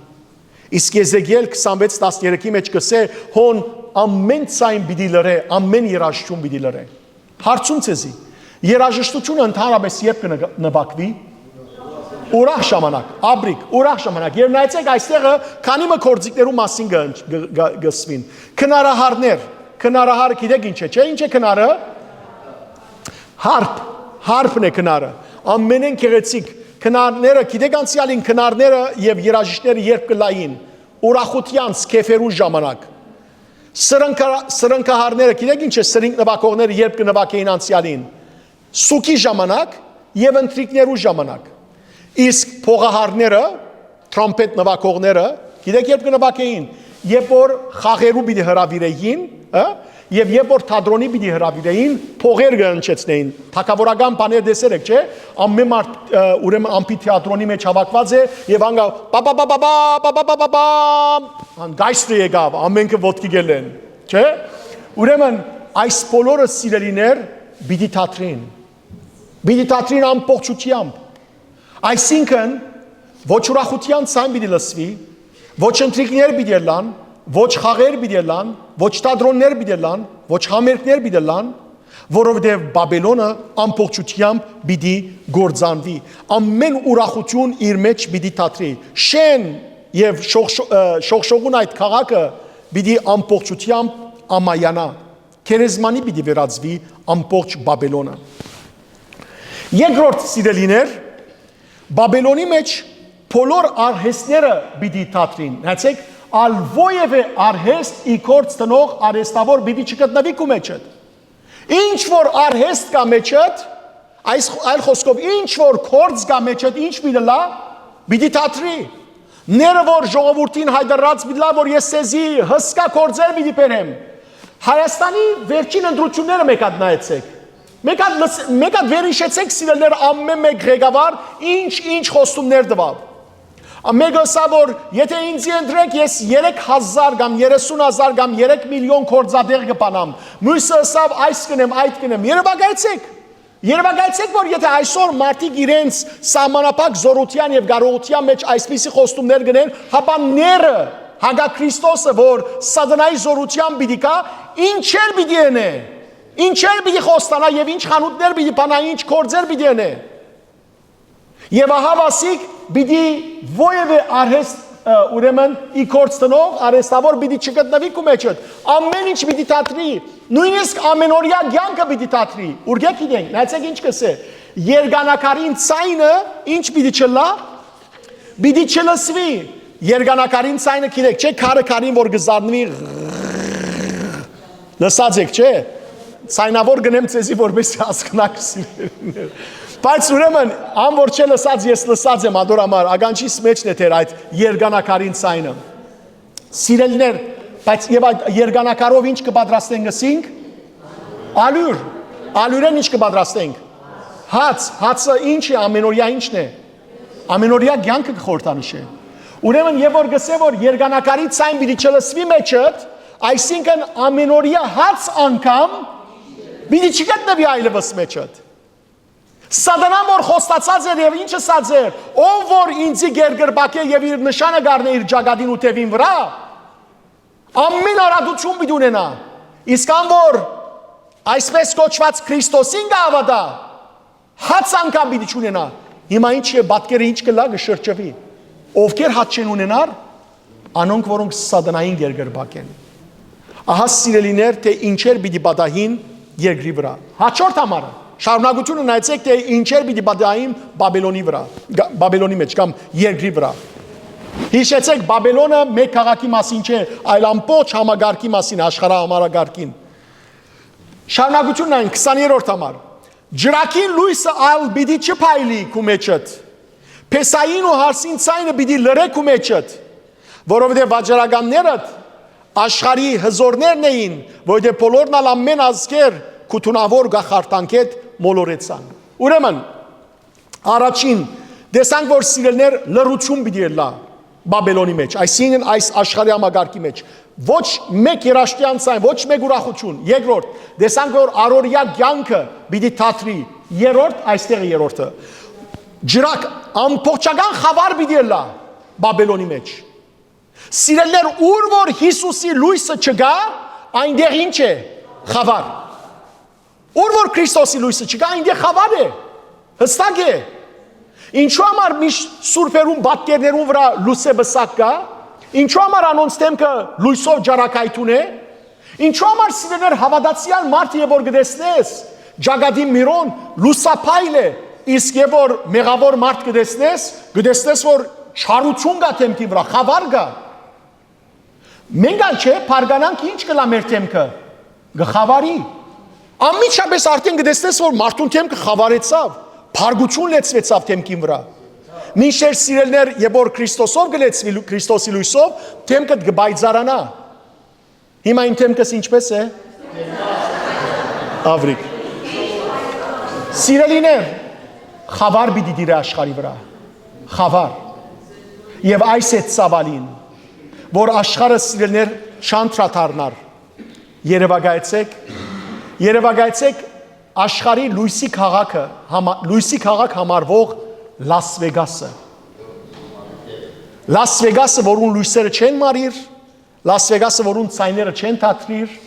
Իսկ Եզեկիել քսանվեց տասներեքի մէջ կ'ըսէ. «Հոն ամեն ձայն պիտի լռէ, ամեն երաժշտութիւն պիտի լռէ»։ Հարցում ձեզի, երաժշտութիւնը ընդհանրապէս երբ կը նգ-, նուագուի։ Ուրախ ժամանակ, աբրիկ, ուրախ ժամանակ։ Եւ նայեցեք, այստեղը քանի մը գործիքներու մասին կը, կը, կը, կ'ըսուին։ Քնարահարներ, քնարահարը գիտեք ինչ է, չէ՞։ Ինչ է քնարը։ Հարփ, հարփն է քնարը։ Ամենէն գեղեցիկ քնարները, գիտեք անցեալին քնարները եւ երաժիշտները երբ կը լային, ուրախութեանց, քեֆերու ժամանակ։ Սրնկա-, սրնկահարները, գիտեք ինչ է, սրինկ նվագողները երբ կը նվագեին անցեալին, սուկի ժամանակ եւ ընթրիքներու ժամանակ։ Իսկ փողահարները, թրամփետ նվագողները, գիտեք երբ կը նվագեին, երբ որ խաղերու պիտի հրավիրեին, ը, եւ երբ որ թատրոնի պիտի հրավիրեին, փողեր կը հնչեցնեին, թագաւորական բաներ տեսեր եք, չէ՞։ Ամեն մարդ, ը, ուրեմն ամբի թատրոնի մէջ հաւաքուած է եւ անգա պա պա պա պա պա պա պա պա պա պա, ան գայսրը եկաւ, ամենքը ոտքի գելեն, չէ՞։ Ուրեմն այս բոլորը, սիրելիներ, պիտի թատրին, պիտի թատրին ամբողջությամբ։ Այսինքն, ոչ ուրախութեան ցայն պիտի լսուի, ոչ ընթրիքներ պիտի ըլլան, ոչ խաղեր պիտի ըլլան, ոչ թատրոններ պիտի ըլլան, ոչ համերգներ պիտի ըլլան, որովհետեւ Բաբելոնը ամբողջությամբ պիտի կործանուի։ Ամեն ուրախութիւն իր մէջ պիտի թատրի։ Շեն եւ շողշ-, ը, շողշողուն այդ քաղաքը պիտի ամբողջությամբ ամայանայ։ Գերեզմանի պիտի վերածուի ամբողջ Բաբելոնը։ Երկրորդ, սիրելիներ, Բաբելոնի մէջ բոլոր արհեստները պիտի թատրին։ Նայեցեք, ալ որեւէ արհեստ ի գործ տնող արհեստաւոր պիտի չգտնուի քու մէջդ։ Ինչ որ արհեստ կայ մէջդ, այս, այլ խոսքով, ինչ որ գործ կայ մէջդ, ինչ պիտի լա, պիտի թատրի։ Ները որ ժողովուրդին հայտարարած պիտի լա, որ ես սեզի հսկա գործեր պիտի բերեմ։ Հայաստանի վերջին ընտրությունները մեկ հատ նայեցեք։ Մեկ հատ լս-, մեկ հատ վերհիշեցեք, սիրելիներ, ամեն մէկ ղեկավար ինչ, ինչ խոստումներ տուաւ։ Մեկը ըսաւ, որ եթե ինձի ընտրեք, ես երեք հազար կամ երեսուն հազար կամ երեք միլիոն գործատեղ կը բանամ։ Մյուսը ըսաւ, այս կ'ընեմ, այդ կ'ընեմ։ Երեւակայեցեք։ Երեւակայեցեք, որ եթե այսօր մարդիկ իրենց սահմանափակ զօրութեան եւ կարողութեան մէջ այսպիսի խոստումներ կ'ընեն, հապա ները հակա Քրիստոսը, որ սատանայի զօրութեան պիտի գայ, ինչեր պիտի ընէ, ինչեր պիտի խոստանայ եւ ինչ խանութներ պիտի բանայ, ինչ գործեր պիտի ընէ։ Եւ ահա ասիկ պիտի որեւէ արհեստ, ը, ուրեմն ի գործ դնող արհեստաւոր պիտի չգտնուի քու մեջդ։ Ամեն ինչ պիտի դադրի, նոյնիսկ ամենօրեայ կեանքը պիտի դադրի։ Ուրկէ գիտենք, նայեցեք ինչ կ'ըսէ. «Երկնակարին ձայնը ինչ պիտի չլա»։ Պիտի չլսուի։ Երկնակարին ձայնը գիտեք, չէ՞, քարը քարին որ կը զարնուի, լսած եք, չէ՞։ Ձայնաւոր կ'ընեմ ձեզի, որպեսզի հասկնաք, սիրելիներ։ Բայց ուրեմն, ան որ չէ լսած, ես լսած եմ, ադոր համար, ականջիս մէջն է դեռ այդ երկնակարին ձայնը։ Սիրելիներ, բայց եւ այդ երկնակարով ինչ կը պատրաստենք, ըսինք, ալիւր, ալիւրէն ինչ կը պատրաստենք, հաց, հացը ինչ է, ամենօրեայ ինչն է, ամենօրեայ կեանքը կը խորհրդանշէ։ Ուրեմն, եւ որ գսէ, որ երկնակարի ձայն պիտի չլսուի մեջդ, այսինքն՝ ամենօրեայ հաց անգամ պիտի չգտնուի այլեւս մեջդ։ Սատանան որ խոստացած էր եւ ինչ ըսած էր. «Ով որ ինծի կերկրպագէ եւ իր նշանը կ'առնէ իր ճակատին ու թեւին վրայ, ամեն արատություն պիտի ունենայ»։ Իսկ ան որ այսպես կոչուած Քրիստոսին կը հաւատայ, հաց անգամ պիտի չունենայ։ Հիմա ինչ է, պատկերը ինչ կ'ըլլայ, կը շրջուի։ Ովքեր հաց չեն ունենար, անոնք, որոնք սատանային կերկրպագ են։ Ահա, սիրելիներ, թէ ինչեր պիտի պատահին երկրի վրայ։ Հաջորդ համարը, շարունակությունը նայեցեք, թէ ինչեր պիտի պատահին Բաբելոնի վրայ, գա-, Բաբելոնի մեջ կամ երկրի վրայ։ Յիշեցեք, Բաբելոնը մէկ քաղաքի մասին չէ, այլ ամբողջ համակարգի մասին, աշխարհահամակարգին։ Շարունակությունն այն, քսաներորդ համար. «Ջրագին լոյսը ալ պիտի չփայլի քու մեջդ, փեսային ու հարսին ձայնը պիտի լռէ քու մեջդ, որովհետեւ վաճառականներդ աշխարհի հզորներն էին, որովհետեւ բոլորն ալ, ամեն ազգեր, քու թունաւոր գաղթանքէդ մոլորեցան»։ Ուրեմն, առաջին, տեսանք, որ, սիրելիներ, լռություն պիտի ըլլայ Բաբելոնի մեջ, այսինքն՝ այս աշխարհի համակարգի մեջ։ Ոչ մէկ երաժշտեան ձայն, ոչ մէկ ուրախություն։ Երկրորդ, տեսանք, որ առօրեայ կեանքը պիտի դադրի։ Երրորդ, այստեղ է երրորդը, ջրակ, ամբողջական խաւար պիտի ըլլայ Բաբելոնի մեջ։ Սիրելիներ, ուր որ Յիսուսի լոյսը չկայ, այնտեղ ինչ է, խաւար։ Ուր որ Քրիստոսի լոյսը չկայ, այնտեղ խաւար է, յստակ է։ Ինչո՞ւ համար միշտ սուրբերուն պատկերներուն վրայ լուսէ պսակ կայ, ինչո՞ւ համար անոնց դէմքը լոյսով ճառագայթուն է, ինչո՞ւ համար, սիրելիներ, հաւատացեալ մարդը, եւ որ կը տեսնես ճակատին միրոն, լուսափայլ է, իսկ եւ որ մեղաւոր մարդ կը տեսնես, կը տեսնես, որ չարություն կայ դէմքին վրայ, խաւար կայ։ Մենք ալ, չէ, բարկանանք, ինչ կ'ըլլայ մեր դէմքը, կը խաւարի։ Անմիջապէս արդէն կը տեսնես, որ մարդուն դէմքը խաւարեցաւ, փառկություն լեցուեցաւ դէմքին վրայ։ Մինչդեռ, սիրելիներ, երբ որ Քրիստոսով կը լեցուի, լու-, Քրիստոսի լոյսով, դէմքդ կը պայծառանայ։ Հիմա իմ դէմքս ինչպե՞ս է։ Ավրիկ։ Սիրելիներ, խաւար պիտի տիրէ աշխարհի վրայ։ Խաւար։ Եւ այս է ցաւալին, որ աշխարհը, սիրելիներ, չանդրադառնար։ Երեւակայեցեք, երեւակայեցեք աշխարհի լոյսի քաղաքը, համա-, լոյսի քաղաք համարվող Լաս Վեգասը։ Լաս Վեգասը, որուն լոյսերը չեն մարիր, Լաս Վեգասը, որուն ձայները չեն դադրիր,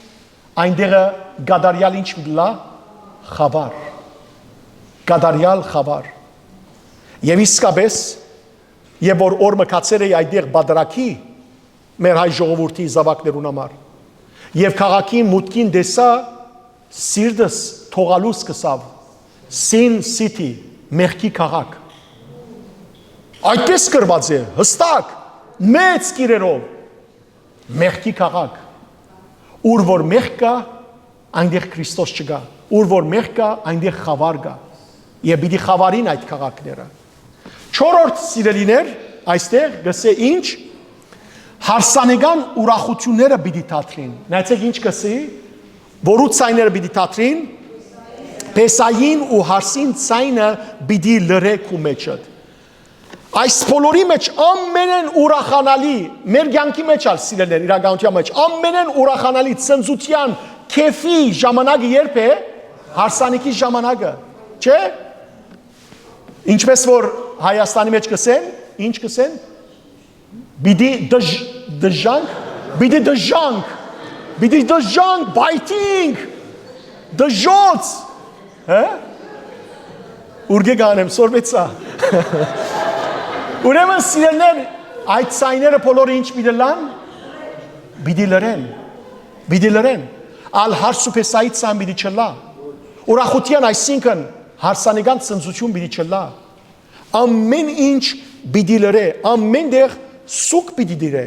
այնտեղը կատարյալ ինչ պիտի լա, խաւար, կատարյալ խաւար։ Եւ իսկապես, երբ որ օր մը գացեր էի այդտեղ բادرکی, մեր հայ ժողովուրդի զաւակներուն համար, եւ քաղաքին մուտքին տեսայ, սիրտս թողալուս գսաւ. Sin City, մեղքի քաղաք։ Այդպես գրուած է, յստակ, մեծ կիրերով. մեղքի քաղաք։ Ուր որ մեղք կայ, այնտեղ Քրիստոս չկայ։ Ուր որ մեղք կայ, այնտեղ խաւար կայ։ Եւ պիտի խաւարին այդ քաղաքները։ Չորրորդ, սիրելիներ, այստեղ գսէ ինչ, հարսանեկան ուրախությունները պիտի դադրին։ Նայեցեք ինչ գսի, որու ձայները պիտի դադրին, փեսային ու հարսին ձայնը պիտի լռէ քու մեջդ։ Այս բոլորի մեջ ամենէն ուրախանալի, մեր կեանքի մեջ ալ, սիրելիներ, իրականության մեջ ամենէն ուրախանալի, ցնծութեան, քեֆի ժամանակը երբ է, հարսանիքի ժամանակը, չէ՞։ Ինչպես որ Հայաստանի մեջ կ'ըսեն, ինչ կ'ըսեն, պիտի դժ-, Դժանք, պիտի դժանք, պիտի դժանք, biting, դժոց, հա՞։ Ուրկէ կանեմ, սորվեցայ։ Ուրեմն, սիրելիներ, այդ ձայները բոլորը ինչ պիտի լան, պիտի լռեն, պիտի լռեն, ալ հարս ու փեսայի ձայն պիտի չլա, ուրախութեան, այսինքն, հարսանեկան ցնծութիւն պիտի չլա, ամէն ինչ պիտի լռէ, ամէն տեղ սուգ պիտի տիրէ։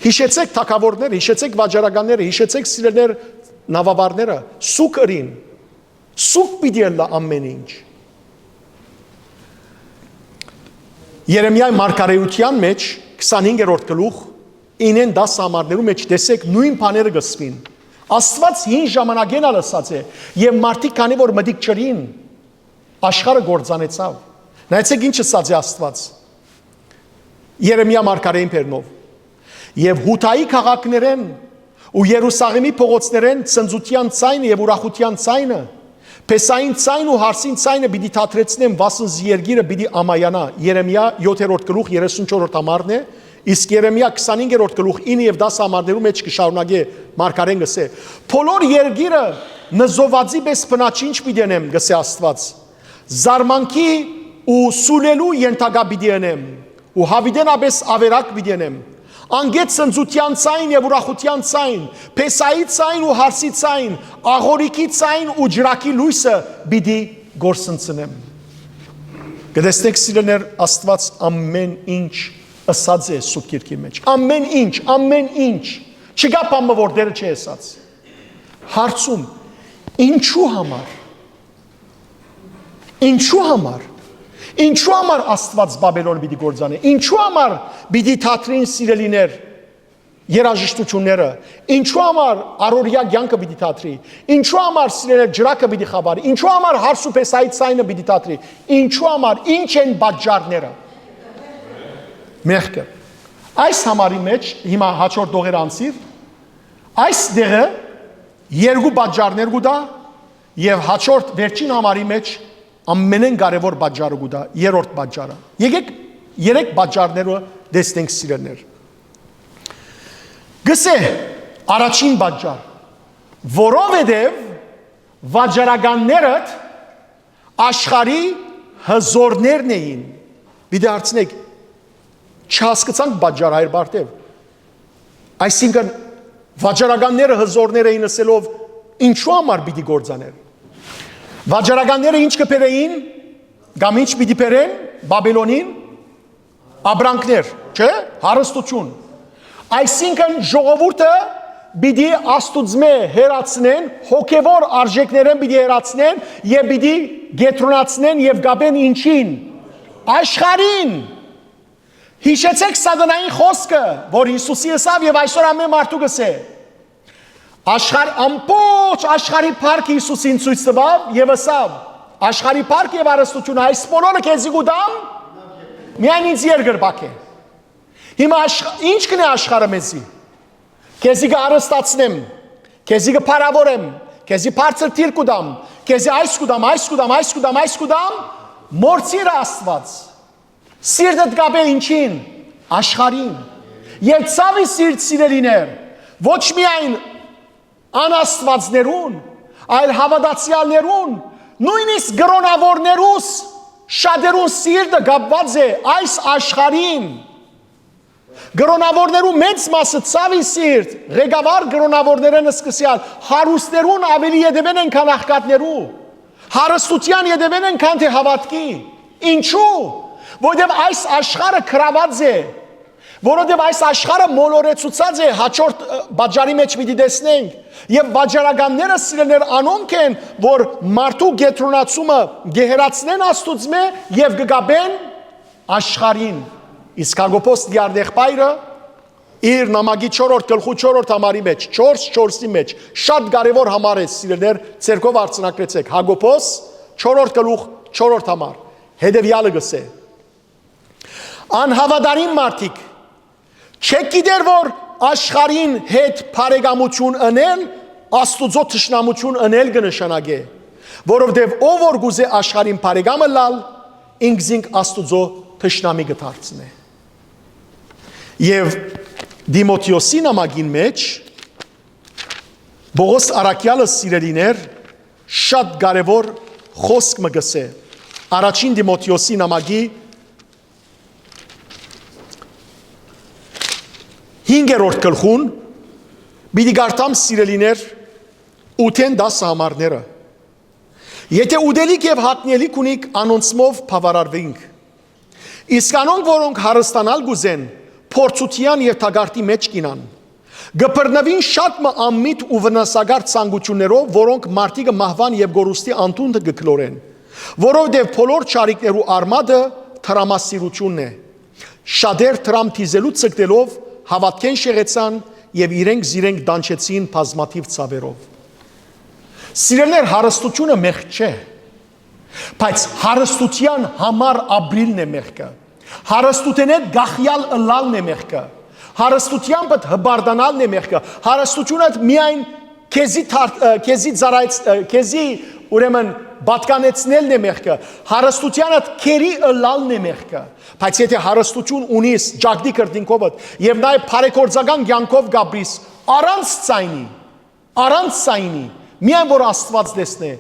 Յիշեցէք թագաւորները, յիշեցէք վաճառականները, յիշեցէք, սիրելիներ, նաւավարները, սուգ ըրին, սուգ պիտի ըլլայ ամէն ինչ։ Երեմիայի մարգարէութեան մէջ, քսանհինգերորդ գլուխ, ինեն տասը համարներու մէջ տեսէք նոյն բաները կ'ըսուին։ Աստուած հին ժամանակէն ալ ըսած է, եւ մարդիկ քանի որ մտիկ չըրին, աշխարհը կործանեցաւ։ Նայեցէք ինչ ըսած է Աստուած Երեմիա մարգարէին բերնով։ «Եւ Յուդայի քաղաքներէն ու Երուսաղէմի փողոցներէն ցնծութեան ձայնը եւ ուրախութեան ձայնը, փեսային ձայն ու հարսին ձայնը պիտի դադրեցնեմ, վասն զի երկիրը պիտի ամայանայ»։ Երեմիա յոթերորդ գլուխ, երեսունչորսերորդ համարն է, իսկ Երեմիա քսանհինգերորդ գլուխ, ինը եւ տասը համարներու մէջ կը շարունակէ մարգարէն, կ'ըսէ. «Բոլոր երկիրը նզովածի պէս բնաչինչ պիտի ընեմ, կ'ըսէ Աստուած, զարմանքի ու սուլելու ենթակայ պիտի ընեմ ու յաւիտենապէս աւերակ պիտի ընեմ։ Անկէ ցնծութեան ձայն եւ ուրախութեան ձայն, փեսայի ձայն ու հարսի ձայն, աղօրիքի ձայն ու ջրակի լոյսը պիտի կորսնցնեմ»։ Կտեսնէք, սիրելիներ, Աստուած ամէն ինչ ըսած է Սուրբ Գիրքի մէջ։ Ամէն ինչ, ամէն ինչ։ Չկայ բան մը, որ Տէրը չի ըսած։ Հարցում. ինչու համար։ Ինչու համար։ Ինչու համար Աստուած Բաբելոնը պիտի կործանէ։ Ինչու համար պիտի դադրին, սիրելիներ, երաժշտությունները։ Ինչու համար առօրեայ կեանքը պիտի դադրի։ Ինչու համար, սիրելիներ, ջրակը պիտի խաւարի։ Ինչու համար հարս ու փեսայի ձայնը պիտի դադրի։ Ինչու համար, ինչ են պատճառները։ Մեղքը։ Այս համարի մէջ հիմա հաջորդ դողեր անցիր։ Այս դեղը երկու պատճառներ կու տայ եւ հաջորդ վերջին համարի մէջ ամենէն կարեւոր պատճառը կու տայ, երրորդ պատճառը։ Եկէք երեք պատճառները տեսնենք, սիրելիներ։ Կ'ըսէ առաջին պատճառ, որովհետեւ վաճառականներդ աշխարհի հզորներն էին։ Պիտի հարցնեք, չհասկցանք պատճառը, հայր Բարթեւ։ Այսինքն, վաճառականները հզորներ էին ըսելով, ինչու համար պիտի կործանեն։ Վաճառականները ինչ կը բերէին, կամ ինչ պիտի բերեն Բաբելոնին, ապրանքներ, չէ՞, հարստություն։ Այսինքն, ժողովուրդը պիտի Աստուծմէ հեռացնեն, հոգեվոր արժեքներէն պիտի հեռացնեն եւ պիտի կեդրոնացնեն եւ կապեն ինչին։ Աշխարհին։ Յիշեցէք սատանային խօսքը, որ Յիսուսի ըսաւ եւ այսօր ամէն մարդու կ'ըսէ։ Աշխարհ, ամբողջ աշխարհի փառքը Յիսուսին ցոյց տուաւ եւ ըսաւ. «Աշխարհի փառքը եւ հարստությունը, այս բոլորը քեզի կու տամ, միայն ինձ երկրպագ է»։ Հիմա աշխ-, ինչ կ'ընէ աշխարհը մեզի։ Քեզի կը հարստացնեմ, քեզի կը փառաւորեմ, քեզի բարձր դիր կու տամ, քեզի այս կու տամ, այս կու տամ, այս կու տամ, այս կու տամ, մոռցիր Աստուած։ Սիրտդ կապէ ինչին, աշխարհին։ Եւ ցաւի սիրտ, սիրելիներ, ոչ միայն անաստուածներուն, այլ հաւատացեալներուն, նոյնիսկ կրօնաւորներուս շատերուն սիրտը կապուած է այս աշխարհին։ Կրօնաւորներու մեծ մասը, ցաւի սիրտ, ղեկավար կրօնաւորներէն սկսեալ, հարուստներուն աւելի ետեւեն են, քան աղքատներու, հարստութեան ետեւեն են, քան թէ հաւատքի։ Ինչու՞։ Որովհետեւ այս աշխարհը գրաւած է, որովհետեւ այս աշխարհը մոլորեցուցած է, հաջորդ, ը, բաժարի մէջ պիտի տեսնենք, եւ վաճառականները, սիրելիներ, անոնք են, որ մարդու կեդրոնացումը կը հեռացնեն Աստուծմէ եւ կը կապեն աշխարհին։ Իսկ Յակոբոս Տիարդ եղբայրը իր նամակի չորրորդ գլխու չորրորդ համարի մէջ, չորս չորսի մէջ, շատ կարեւոր համար է, սիրելիներ, ձերքով արձանագրեցէք, Յակոբոս, չորրորդ գլուխ, չորրորդ համար, հետեւեալը կ'ըսէ. «Անհաւատարիմ մարդիկ, չէք գիտեր, որ աշխարհին հետ բարեկամություն ընել Աստուծոյ թշնամութիւն ընել կը նշանակէ, որովհետեւ ով որ կ'ուզէ աշխարհին բարեկամ ըլլալ, ինքզինք Աստուծոյ թշնամի կը դարձնէ»։ Եւ Տիմոթէոսի նամակին մէջ Պողոս առաքեալը, սիրելիներ, շատ կարեւոր խօսք մը կ'ըսէ։ Առաջին Տիմոթէոսի նամակի հինգերորդ գլխուն, պիտի կարդամ, սիրելիներ, ութէն տասը համարները։ Եթէ ուտելիք եւ հագնելիք ունիք, անոնցմով բաւարարուինք։ Իսկ անոնք, որոնք հարստանալ կ'ուզեն, փորձութեան եւ թակարդի մէջ կ'ինան։ Կը բռնուին շատ մը անմիտ ու վնասակար ցանկութիւններով, որոնք մարդիկը մահուան եւ կորուստի անդունդը կը գլորեն, որովհետեւ բոլոր չարիքներու արմատը տրամասիրութիւնն է։ Շատեր տրամ դիզելու ձգտելով հաւատքէն շեղեցան եւ իրենք զիրենք տանջեցին բազմաթիւ ցաւերով։ Սիրելիներ, հարստութիւնը մեղք չէ, բայց հարստութեան համար ապրիլն է մեղքը։ Հարստութենէդ գախեալ ըլլալն է մեղքը։ Հարստութեամբդ հպարտանալն է մեղքը։ Հարստութիւնդ միայն քեզի թար-, ը, քեզի ծառայց-, ը, քեզի, ուրեմն, պատկանեցնելն է մեղքը։ Հարստութեանդ քերի ըլլալն է մեղքը։ Բայց եթէ հարստութիւն ունիս, ճակտի քրտինքովդ, եւ նաեւ բարեգործական կեանքով կ'ապրիս, առանց ցայնի, առանց ցայնի, միայն որ Աստուած տեսնէ,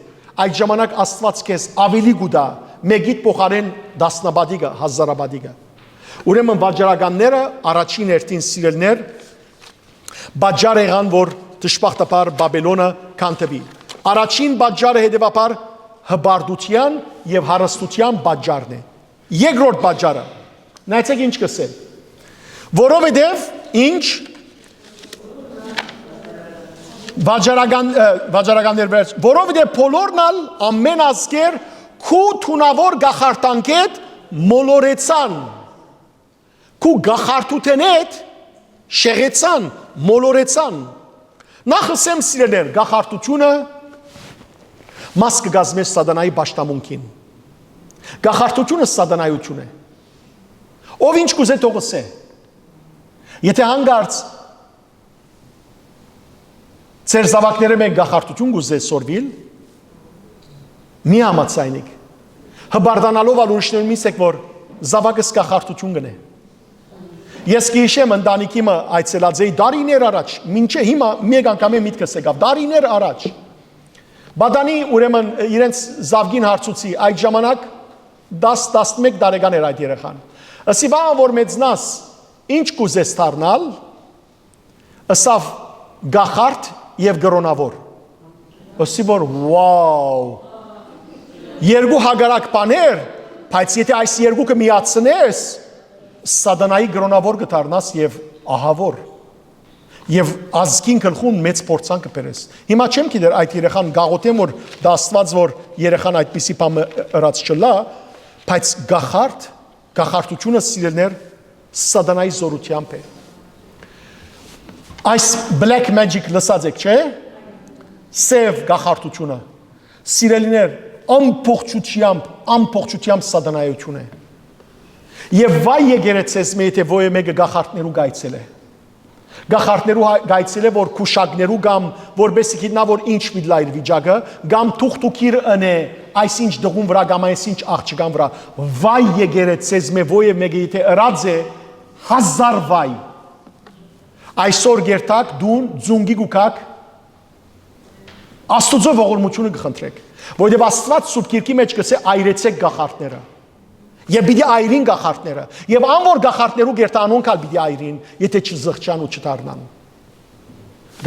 այդ ժամանակ Աստուած քեզ աւելի կու տայ, մէկիդ փոխարէն տասնապատիկը, հազարապատիկը։ Ուրեմն վաճառականները առաջին հերթին, սիրելիներ, պատճառ եղան, որ դժբախտաբար Բաբելոնը քանդուի։ Առաջին պատճառը, հետեւաբար, հպարտութեան եւ հարստութեան պատճառն է։ Երկրորդ պատճառը, նայեցեք ինչ կ'ըսէ։ Որովհետեւ ինչ վաճառական, ը, վաճառականներ վեր, որովհետեւ բոլորն ալ, ամեն ազգեր, քու թունաւոր գախարտանքեդ մոլորեցան, քու գախարտութենեդ շեղեցան, մոլորեցան։ Նախ ըսեմ, սիրելիներ, գախարտութիւնը մաս կը կազմէ սատանայի պաշտամունքին։ Գախարտութիւնը սատանայութիւն է։ Ով ինչ կ'ուզէ, թող ըսէ։ Եթէ հանկարծ ձեր զաւակները մէկ գախարտութիւն կ'ուզէ սորվիլ, մի համաձայնիք։ Հպարտանալով ալ ուրիշներուն մի ասէք, որ զաւակս գախարտութիւն կ'ընէ։ Ես կը յիշեմ, ընտանիքի մը այցելած էի դարիներ առաջ, մինչեւ հիմա մէկ անգամ է միտքս եկաւ, դարիներ առաջ։ Պատանի, ուրեմն, իրենց զաւկին հարցուցի, այդ ժամանակ դաս, տասնմէկ տարեկան էր այդ երեխան։ Ըսի, «Վաղը որ մեծնաս, ինչ կ'ուզես դառնալ»։ Ըսաւ, «Գախարդ եւ կրօնաւոր»։ Ըսի, որ, «Wow, երկու հակառակ բաներ, բայց եթէ այս երկուքը միացնես, սատանայի կրօնաւոր կը դառնաս եւ ահաւոր, եւ ազգին գլխուն մեծ փորձանք կը բերես»։ Հիմա չեմ գիտեր այդ երեխան, գաղութեմ որ դա Աստուած որ երեխան այդպիսի բան մը ըրած չլա, բայց գախարդ, գախարդութիւնը, սիրելիներ, սատանայի զօրութեամբ է։ Այս black magic լսած եք, չէ՞։ Սեւ գախարդութիւնը, սիրելիներ, ամբողջությամբ, ամբողջությամբ սատանայութիւն է։ Եւ վայ եկեղեցեզմէ, եթէ ոյ մէկը գախարդներու կայցելէ։ Գախարդներու հայ-, կայցելէ, որ քուշակներու կամ որպեսզի գիտնայ, որ ինչ պիտի լայր վիճակը, կամ թուղթուքիր ընէ, այս ինչ դղուն վրայ կամ այս ինչ աղջկան վրայ, վայ եկեղեցեզմէ, ոյ մէկը եթէ ըրած է, հազար վայ։ Այսօր կերթաք դուն, ձունկի կու գաք, Աստուծոյ ողորմութիւնը կը խնդրեք, որովհետեւ Աստուած Սուրբ Գիրքի մէջ կ'ըսէ. «Այրեցէք գախարդները»։ Եւ պիտի այրին գախարդները։ Եւ ան որ գախարդներու կերտայ, անոնք ալ պիտի այրին, եթէ չզղջան ու չդառնան։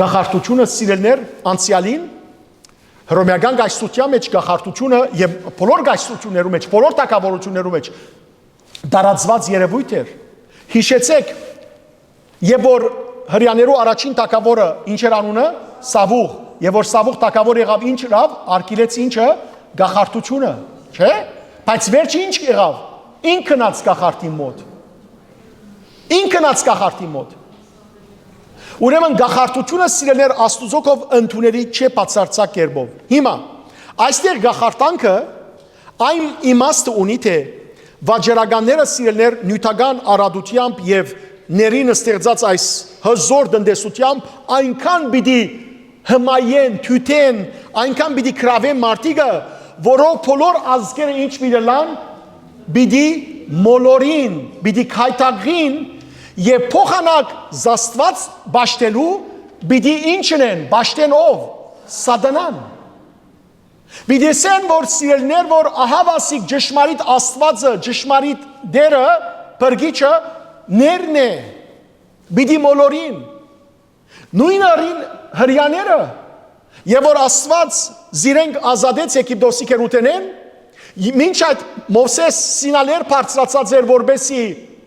Գախարդութիւնը, սիրելիներ, անցեալին, հռոմեական կայսրութեան մէջ գախարդութիւնը եւ բոլոր կայսրութիւններու մէջ, բոլոր թագաւորութիւններու մէջ տարածուած երեւոյթ էր։ Յիշեցէք, երբ որ Հրեաներու առաջին թագաւորը, ինչ էր անունը, Սավուղ, եւ որ Սավուղ թագաւոր եղաւ, ինչ ըրաւ, արգիլեց ինչը, գախարդութիւնը, չէ՞։ Բայց վերջը ինչ եղաւ, ինք գնաց գախարդին մօտ։ Ինք գնաց գախարդին մօտ։ Ուրեմն գախարդութիւնը, սիրելիներ, Աստուծոյ կողմէ ընդունելի չէ բացարձակ կերպով։ Հիմա, այստեղ գախարդանքը այն իմաստը ունի, թէ վաճառականները, սիրելիներ, նիւթական առատութեամբ եւ ներին ստեղծած այս հզօր տնտեսութեամբ այնքան պիտի հմայեն, թիթեն, այնքան պիտի գրաւեն մարդիկը, որով բոլոր ազգերը ինչ պիտի ըլլան, պիտի մոլորին, պիտի գայթակղին, Եւ փոխանակ զաստուած պաշտելու պիտի ինչ ընեն, պաշտեն ով։ Սատանան։ Պիտի ասեն, որ սիրելիներ, որ ահա վասիկ ճշմարիտ Աստուածը, ճշմարիտ Տերը, Փրկիչը ներն է, պիտի մոլորին։ Նոյնը ըրին Հրեաները, եւ որ Աստուած զիրենք ազատեց Եգիպտոսի գերութենէն, մինչ այդ Մովսէս Սինա լեռ բարձրացած էր, որպեսզի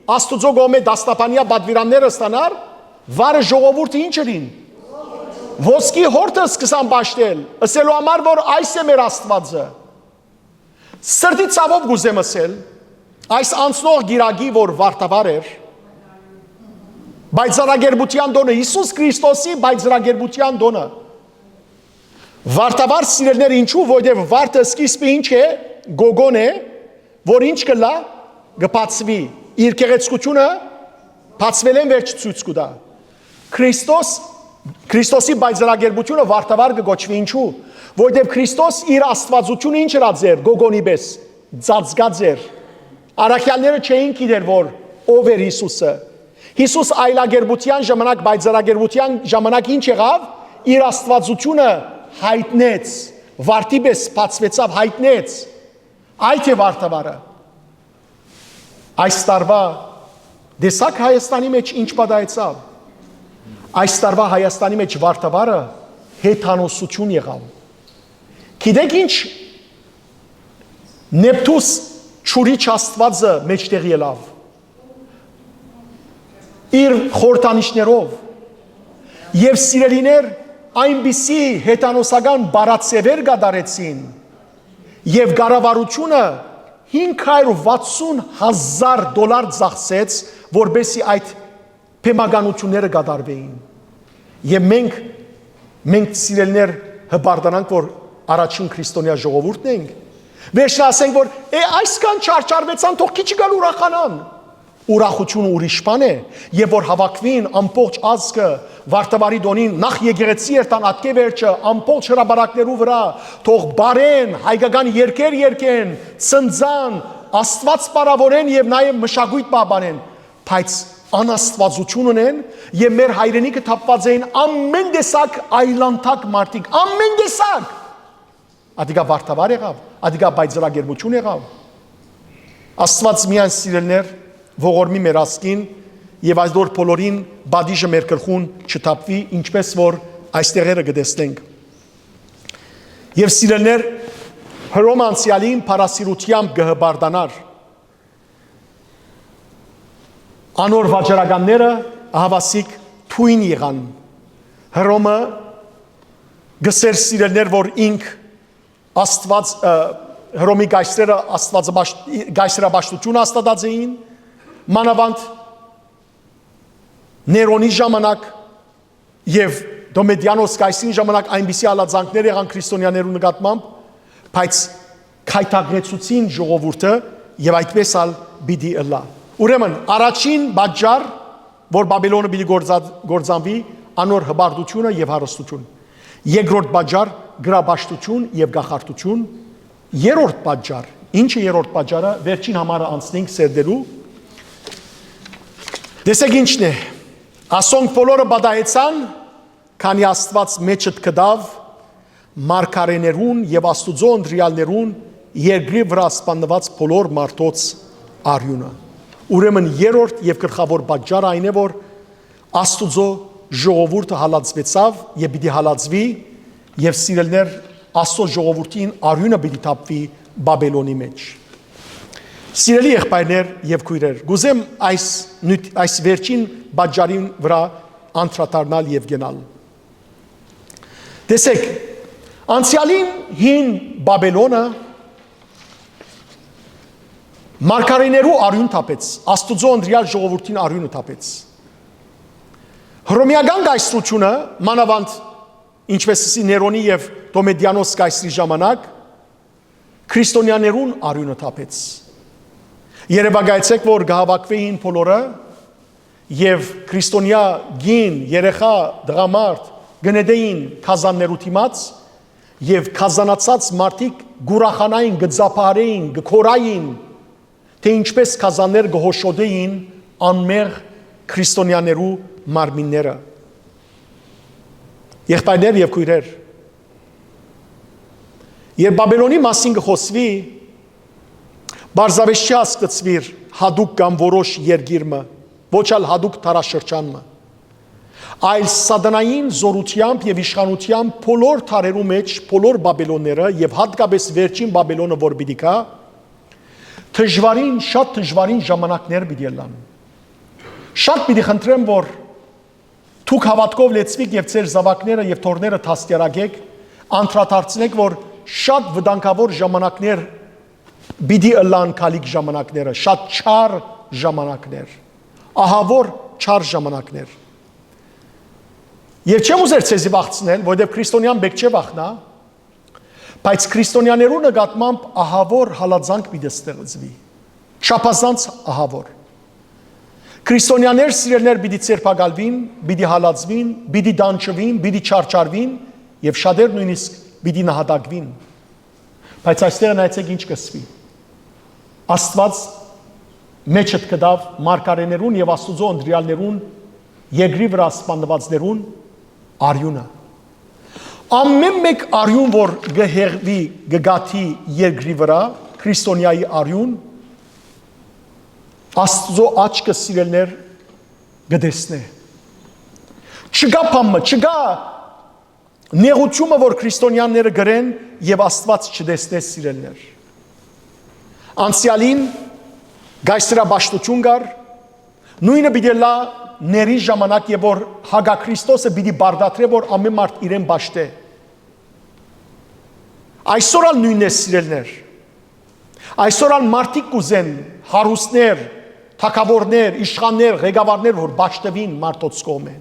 Աստուծոյ կողմէ դաստապանեայ պատուիրանները ստանար, վարը ժողովուրդը ինչ ըրին։ Ոսկի հորտը սկսան պաշտել, ըսելու համար, որ այս է մեր Աստուածը։ Սրտի ցաւով կ'ուզեմ ըսել, այս անցնող գիրագի, որ վարտավար էր, պայծառագերբութեան տօնը, Յիսուս Քրիստոսի պայծառագերբութեան տօնը, վարտավար սիրելիներ, ինչու, որովհետեւ վարտը սկիզբը ինչ է, գոգոն է, որ ինչ կ'ըլլայ, կը բացուի, իր գեղեցկութիւնը բացուելէն վերջ ցոյց կու տայ։ Քրիստոս, Քրիստոսի պայծառագերբութիւնը վարտավար կը կոչուի, ինչու, որովհետեւ Քրիստոս իր Աստուածութիւնը ինչ ըրած էր, գոգոնի պէս, ծածկած էր։ Առաքեալները չէին գիտեր, որ ով էր Յիսուսը։ Յիսուս այլագերբութեան ժամանակ, պայծառագերբութեան ժամանակ ինչ եղաւ, իր Աստուածութիւնը յայտնեց, վարտի պէս բացուեցաւ, յայտնեց։ Այդ է վարտավարը։ Այս տարուա տեսակ Հայաստանի մեջ ինչ պատահեցաւ։ Այս տարուա Հայաստանի մեջ վարտավարը հեթանոսություն եղաւ։ Գիտեք ինչ, Նեպտուս ջուրի չաստուածը մեջտեղի ելաւ իր խորհրդանիշներով, եւ սիրելիներ, այնպիսի հեթանոսական բառաձեւեր կատարեցին, եւ կառավարությունը հինգ հարյուր վաթսուն հազար դոլար ծախսեց, որպեսզի այդ բեմականությունները կատարվեին։ Եւ մենք, մենք սիրելիներ, հպարտանանք, որ առաջին քրիստոնեայ ժողովուրդն ենք, վերջնա ասենք, որ է, այսքան չարչարվեցան, թող քիչ կան ուրախանան։ Ուրախությունը ուրիշ բան է, եւ որ հաւաքուին ամբողջ ազգը Վարդավառի տօնին, նախ եկեղեցի երթան, ատկէ վերջը, ամբողջ հրապարակներու վրա, թող բարեն, հայկական երկեր երկեն, ցնծան, Աստուած պարաւորեն եւ նաեւ մշակոյթ պահպանեն, բայց անաստուածություն ունեն եւ մեր հայրենիքը թափուած էին ամեն տեսակ այլանդակ մարդիկ, ամեն տեսակ։ Ատիկա վարդավար եղաւ, ատիկա պայծառագերբություն եղաւ։ Աստուած միայն, սիրելիներ, ողորմի մեր ազգին եւ այսօր բոլորին պատիժը մեր գլխուն չթափուի, ինչպես որ այս տեղերը կը տեսնենք։ Եւ սիրելիներ, Հռոմը անցեալին փառասիրութեամբ կը հպարտանար։ Անոր վաճառականները ահավասիկ թույն եղան։ Հռոմը գսեր, սիրելիներ, որ ինք Աստուած, ը, Հռոմի կայսրերը Աստուածը բաշ-, կայսրապաշտությունը հաստատած էին, մանաւանդ Ներոնի ժամանակ եւ Դոմետիանոս կայսրին ժամանակ այնպիսի հալածանքներ եղան քրիստոնյաներու նկատմամբ, բայց քայթակղեցուցին ժողովուրդը եւ այդպես ալ պիտի ըլլայ։ Ուրեմն, առաջին պատճառ, որ Բաբելոնը պիտի գործած-, գործանուի, անոր հպարտությունը եւ հարստություն։ Երկրորդ պատճառ՝ գրապաշտություն եւ կախարդություն։ Երրորդ պատճառ, ինչը երրորդ պատճառը, վերջին համարը անցնենք սերտելու։ Տեսեք ինչն է, ասոնք բոլորը պատահեցան, քանի Աստուած մեջդ կտաւ մարգարէներուն եւ Աստուծոյ ընտրեալներուն երկրի վրայ սպաննուած բոլոր մարդոց արիւնը։ Ուրեմն երրորդ եւ գլխաւոր պատճառը այն է, որ Աստուծոյ ժողովուրդը հալածուեցաւ եւ պիտի հալածուի, եւ սիրելիներ, Աստուծոյ ժողովուրդին արիւնը պիտի թափուի Բաբելոնի մեջ։ Սիրելի եղբայրներ եւ քոյրեր, կ'ուզեմ այս նիւթ-, այս վերջին պատճառին վրայ անդրադառնալ եւ գնալ։ Տեսեք, անցեալին հին Բաբելոնը մարգարէներու արիւն թափեց, Աստուծոյ ընտրեալ ժողովուրդին արիւնը թափեց։ Հռոմեական կայսրությունը, մանաւանդ, ինչպես ասի, Ներոնի եւ Դոմետիանոս կայսրի ժամանակ, քրիստոնյաներուն արիւնը թափեց։ Երեւակայեցեք, որ կը հաւաքուէին բոլորը եւ քրիստոնեայ կին, երեխայ, տղամարդ կը նետէին գազաններու դիմաց եւ գազանացած մարդիկ կ'ուրախանային, կը ծափահարէին, կը գոռային, թէ ինչպես գազաններ կը հոշոտէին անմեղ քրիստոնեաներու մարմինները։ Եղբայրներ եւ քոյրեր, երբ Բաբելոնի մասին կը խօսուի, պարզապէս չի հասկցուիր յատուկ կամ որոշ երկիր մը, ոչ ալ յատուկ դարաշրջան մը, այլ սատանային զօրութեամբ եւ իշխանութեամբ բոլոր դարերու մէջ, բոլոր Բաբելոնները եւ յատկապէս վերջին Բաբելոնը, որ պիտի գայ, դժուարին, շատ դժուարին ժամանակներ պիտի ըլլան։ Շատ պիտի խնդրեմ, որ դուք հաւատքով լեցուիք եւ ձեր զաւակները եւ թոռները դաստիարակէք, անդրադարձնէք, որ շատ վտանգաւոր ժամանակներ պիտի ըլլան գալիք ժամանակները, շատ չար ժամանակներ, ահաւոր չար ժամանակներ։ Եւ չեմ ուզեր ձեզի վախցնել, որովհետեւ քրիստոնեան պէտք չէ վախնայ, բայց քրիստոնեաներու նկատմամբ ահաւոր հալածանք պիտի ստեղծուի, չափազանց ահաւոր։ Քրիստոնեաներ, սիրելիներ, պիտի ձերբակալուին, պիտի հալածուին, պիտի տանջուին, պիտի չարչարուին եւ շատեր նոյնիսկ պիտի նահատակուին։ Բայց այստեղ նայեցէք ինչ կ'ըսուի։ Աստուած մէջդ կտաւ մարգարէներուն եւ Աստուծոյ ընտրեալներուն, երկրի վրայ սպաննուածներուն արիւնը։ Ամէն մէկ արիւն, որ կը հեղուի, կը գաթի երկրի վրայ, քրիստոնեայի արիւն, Աստուծոյ աչքը, սիրելիներ, կը տեսնէ։ Չկայ բան մը, չկայ նեղութիւնը, որ քրիստոնեաները կրեն եւ Աստուած չտեսնէ, սիրելիներ։ Անցեալին կայսերապաշտութիւն կար, նոյնը պիտի ըլլայ ների ժամանակ, եւ որ հակաքրիստոսը պիտի պարտադրէ, որ ամէն մարդ իրեն պաշտէ։ Այսօր ալ նոյնն է, սիրելիներ։ Այսօր ալ մարդիկ կ'ուզեն, հարուստներ, թագաւորներ, իշխաններ, ղեկավարներ, որ պաշտուին մարդոց կողմէ։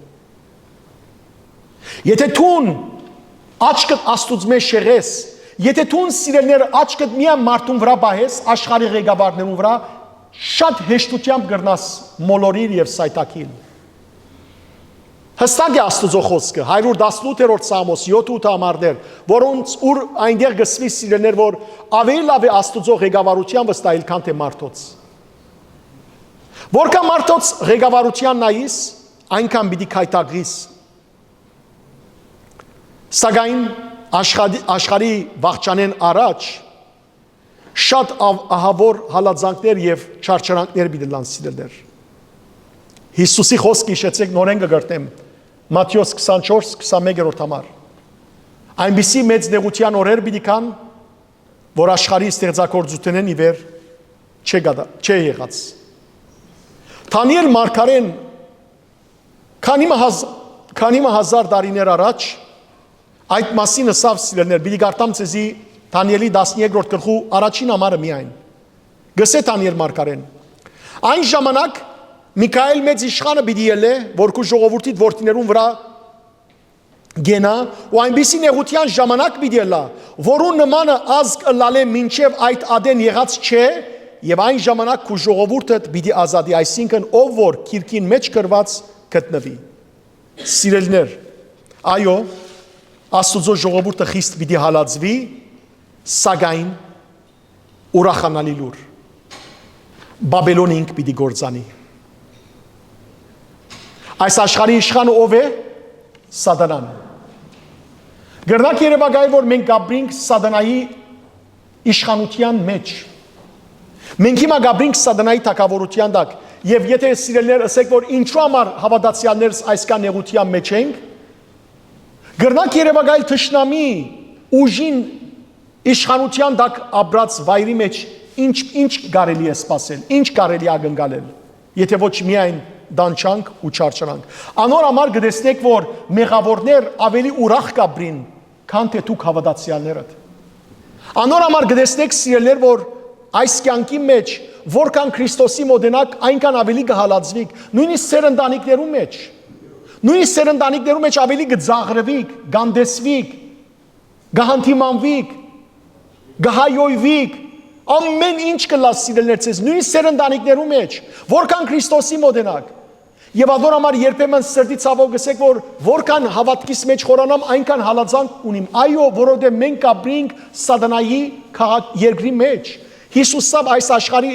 Եթե դուն աչքդ Աստուծմէ շեղես, եթե դուն, սիրելիներ, աչքդ միայն մարդուն վրայ պահես, աշխարհի ղեկավարներուն վրայ, շատ հեշտութեամբ կրնաս մոլորիլ եւ սայթաքիլ։ Յստակ է Աստուծոյ խօսքը, հարիւր տասնութերորդ Սաղմոս, յոթ ութ ամառներ, որոնց ուր այնտեղ կ'ըսուի, սիրելիներ, որ աւելի լաւ է Աստուծոյ ղեկավարութեան վստահիլ, քան թէ մարդոց։ Որքան մարդոց ղեկավարութեան նայիս, այնքան պիտի գայթակղիս։ Սակայն աշխարհի, աշխարհի վախճանէն առաջ շատ ավ-, ահաւոր հալածանքներ եւ չարչարանքներ պիտի ըլլան, սիրելիներ։ Յիսուսի խօսքը, յիշեցէք, նորէն կը կրթեմ, Մատթէոս քսանչորս, քսանմեկերորդ համար։ Այնպիսի մեծ նեղութեան օրեր պիտի գան, որ աշխարհի ստեղծագործութենէն ի վեր չէ գադա-, չէ եղած։ Դանիէլ մարգարէն քանի մը հազ-, քանի մը հազար տարիներ առաջ այդ մասին ըսաւ, սիրելիներ, պիտի կարդամ ձեզի Դանիէլի տասներկրորդ գլխու առաջին համարը միայն։ Գսէ Դանիէլ մարգարէն. «Այն ժամանակ Միքայէլ մեծ իշխանը պիտի ելլէ, որ քու ժողովուրդիդ որդիներուն վրայ կենայ, ու այնպիսի նեղութեան ժամանակ պիտի ըլլայ, որուն նմանը ազգ ըլլալէ մինչեւ այդ ատեն եղած չէ, եւ այն ժամանակ քու ժողովուրդդ պիտի ազատի, այսինքն՝ ով որ գիրքին մէջ գրուած գտնուի»։ Սիրելիներ, այո, Աստուծոյ ժողովուրդը խիստ պիտի հալածուի, սակայն ուրախանալի լուր։ Բաբելոնը ինք պիտի կործանի։ Այս աշխարհի իշխանը ո՞վ է։ Սատանան։ Կրնանք երեւակայել, որ մենք կապրինք Սատանայի իշխանութեան մէջ։ Մենք հիմա կապրինք Սատանայի թագաւորութեան տակ։ Եւ եթե, սիրելիներ, ըսեք, որ ինչու համար հաւատացեալներս այսքան նեղութեան մէջ ենք, կրնանք երեւակայել թշնամի ուժին իշխանութեան տակ ապրած վայրի մէջ ինչ, ինչ կարելի է սպասել, ինչ կարելի է ակնկալել, եթե ոչ միայն տանջանք ու չարչարանք։ Անոր համար կտեսնեք, որ մեղաւորներ աւելի ուրախ կապրին, քան թէ դուք հաւատացեալներդ։ Անոր համար կտեսնեք, սիրելիներ, որ այս կեանքի մէջ որքան Քրիստոսի մօտենաք, այնքան աւելի կը հալածուիք, նոյնիսկ ձեր ընտանիքներու մէջ, նոյնիսկ ձեր ընտանիքներու մէջ աւելի կը ծաղրուիք, կ'անտեսուիք, կը հանդիմանուիք, կը հայոյուիք, ամէն ինչ կ'ըլլայ, սիրելիներ, ձեզ, նոյնիսկ ձեր ընտանիքներու մէջ, որքան Քրիստոսի մօտենաք։ Եւ ադոր համար երբեմն սրտի ցաւով կ'ըսեք, որ որքան հաւատքիս մէջ խորանամ, այնքան հալածանք ունիմ։ Այո, որովհետեւ մենք կապրինք Սատանայի քաղաք երկրի մէջ։ Յիսուս սա այս աշխարհի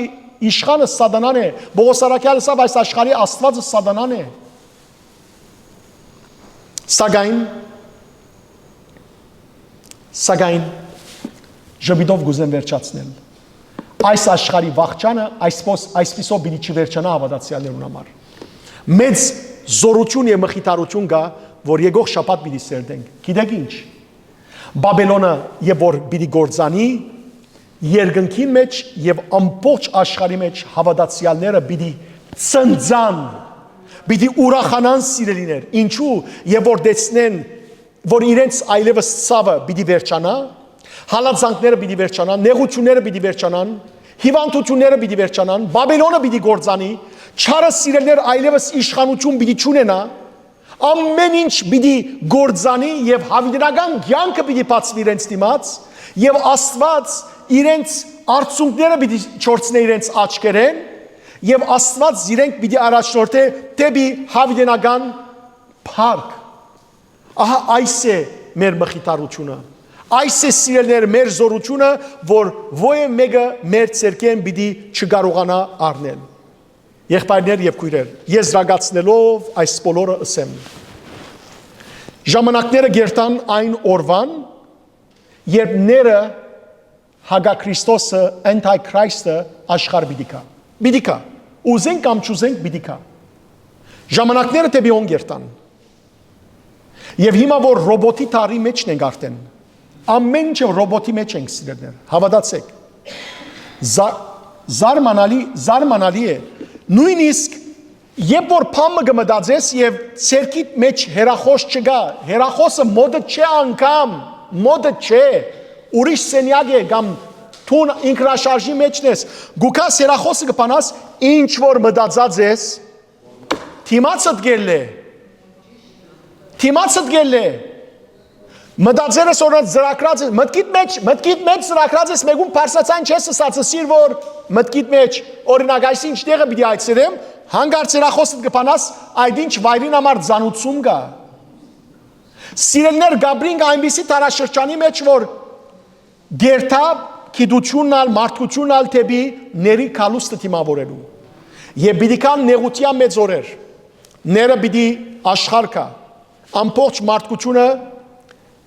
իշխանը Սատանան է։ Պողոս առաքյալ ըսաւ, այս աշխարհի աստուածը Սատանան է։ Սակայն, սակայն, ժպիտով կուզեմ վերջացնել։ Այս աշխարհի վախճանը այսպոս, այսպիսով պիտի չվերջանայ հաւատացեալներուն համար։ Մեծ զօրութիւն եւ մխիթարութիւն կայ, որ եկող շաբաթ պիտի սերտենք։ Գիտեք ինչ։ Բաբելոնը, երբ որ պիտի կործանի, երկնքին մէջ եւ ամբողջ աշխարհի մէջ հաւատացեալները պիտի ծնծան, պիտի ուրախանան, սիրելիներ։ Ինչու՞, երբ որ տեսնեն, որ իրենց այլեւս ցաւը պիտի վերջանայ, հալածանքները պիտի վերջանան, նեղութիւնները պիտի վերջանան, հիւանդութիւնները պիտի վերջանան, Բաբելոնը պիտի կործանի, չարը, սիրելիներ, այլեւս իշխանութիւն պիտի չունենայ, ամէն ինչ պիտի կործանի եւ յաւիտենական կեանքը պիտի բացուի իրենց դիմաց, եւ Աստուած իրենց արցունքները պիտի չորցնէ իրենց աչքերէն, եւ Աստուած իրենք պիտի առաջնորդէ դէպի յաւիտենական փառք։ Ահա այս է մեր մխիթարութիւնը։ Այս է, սիրելիներ, մեր զօրութիւնը, որ ոեւ մէկը մեր ձեռքէն պիտի չկարողանայ առնել։ Եղբայրներ եւ քոյրեր, եզրակացնելով այս բոլորը, ըսեմ. ժամանակները կ'երթան այն օրուան, երբ ները հակա Քրիստոսը, Antichrist-ը, աշխարհ պիտի գայ։ Պիտի գայ։ Ուզենք կամ չուզենք, պիտի գայ։ Ժամանակները դէպի հոն կ'երթան։ Եւ հիմա որ ռոբոտի դարի մէջն ենք արդեն, ամէն ինչը ռոբոտի մէջ ենք, սիրելիներ, հաւատացէք։ Զա-, զարմանալի, զարմանալի է։ Նոյնիսկ երբ որ բան մը կը մտածես եւ ձեռքիդ մէջ հեռախոս չկայ, հեռախոսը մոտը չէ անգամ, մոտը չէ, ուրիշ սենեակ է կամ դուն ինքնաշարժի մէջն ես, գուքաս հեռախոսը կը բանաս, ինչ որ մտածած ես, դիմացդ գելլէ։ Դիմացդ գելլէ։ Մտածելս օրինակ ծրագրած ես, մտքիդ մեջ, մտքիդ մեջ ծրագրած ես, մեկուն բարձրացան չես ըսած, ըսիր որ մտքիդ մեջ, օրինակ, այսինչ տեղը պիտի այցելեմ, հանկարծ հեռախոսդ կը բանաս, այդ ինչ վայրին համար ծանուցում կայ։ Սիրելիներ, կ'ապրինք այնպիսի դարաշրջանի մեջ, որ կ'երթայ գիտութիւնն ալ, մարդկութիւնն ալ դէպի ների գալուստը դիմաւորելու։ Եւ պիտի գան նեղութեան մեծ օրեր։ Ները պիտի աշխարհ գայ։ Ամբողջ մարդկութիւնը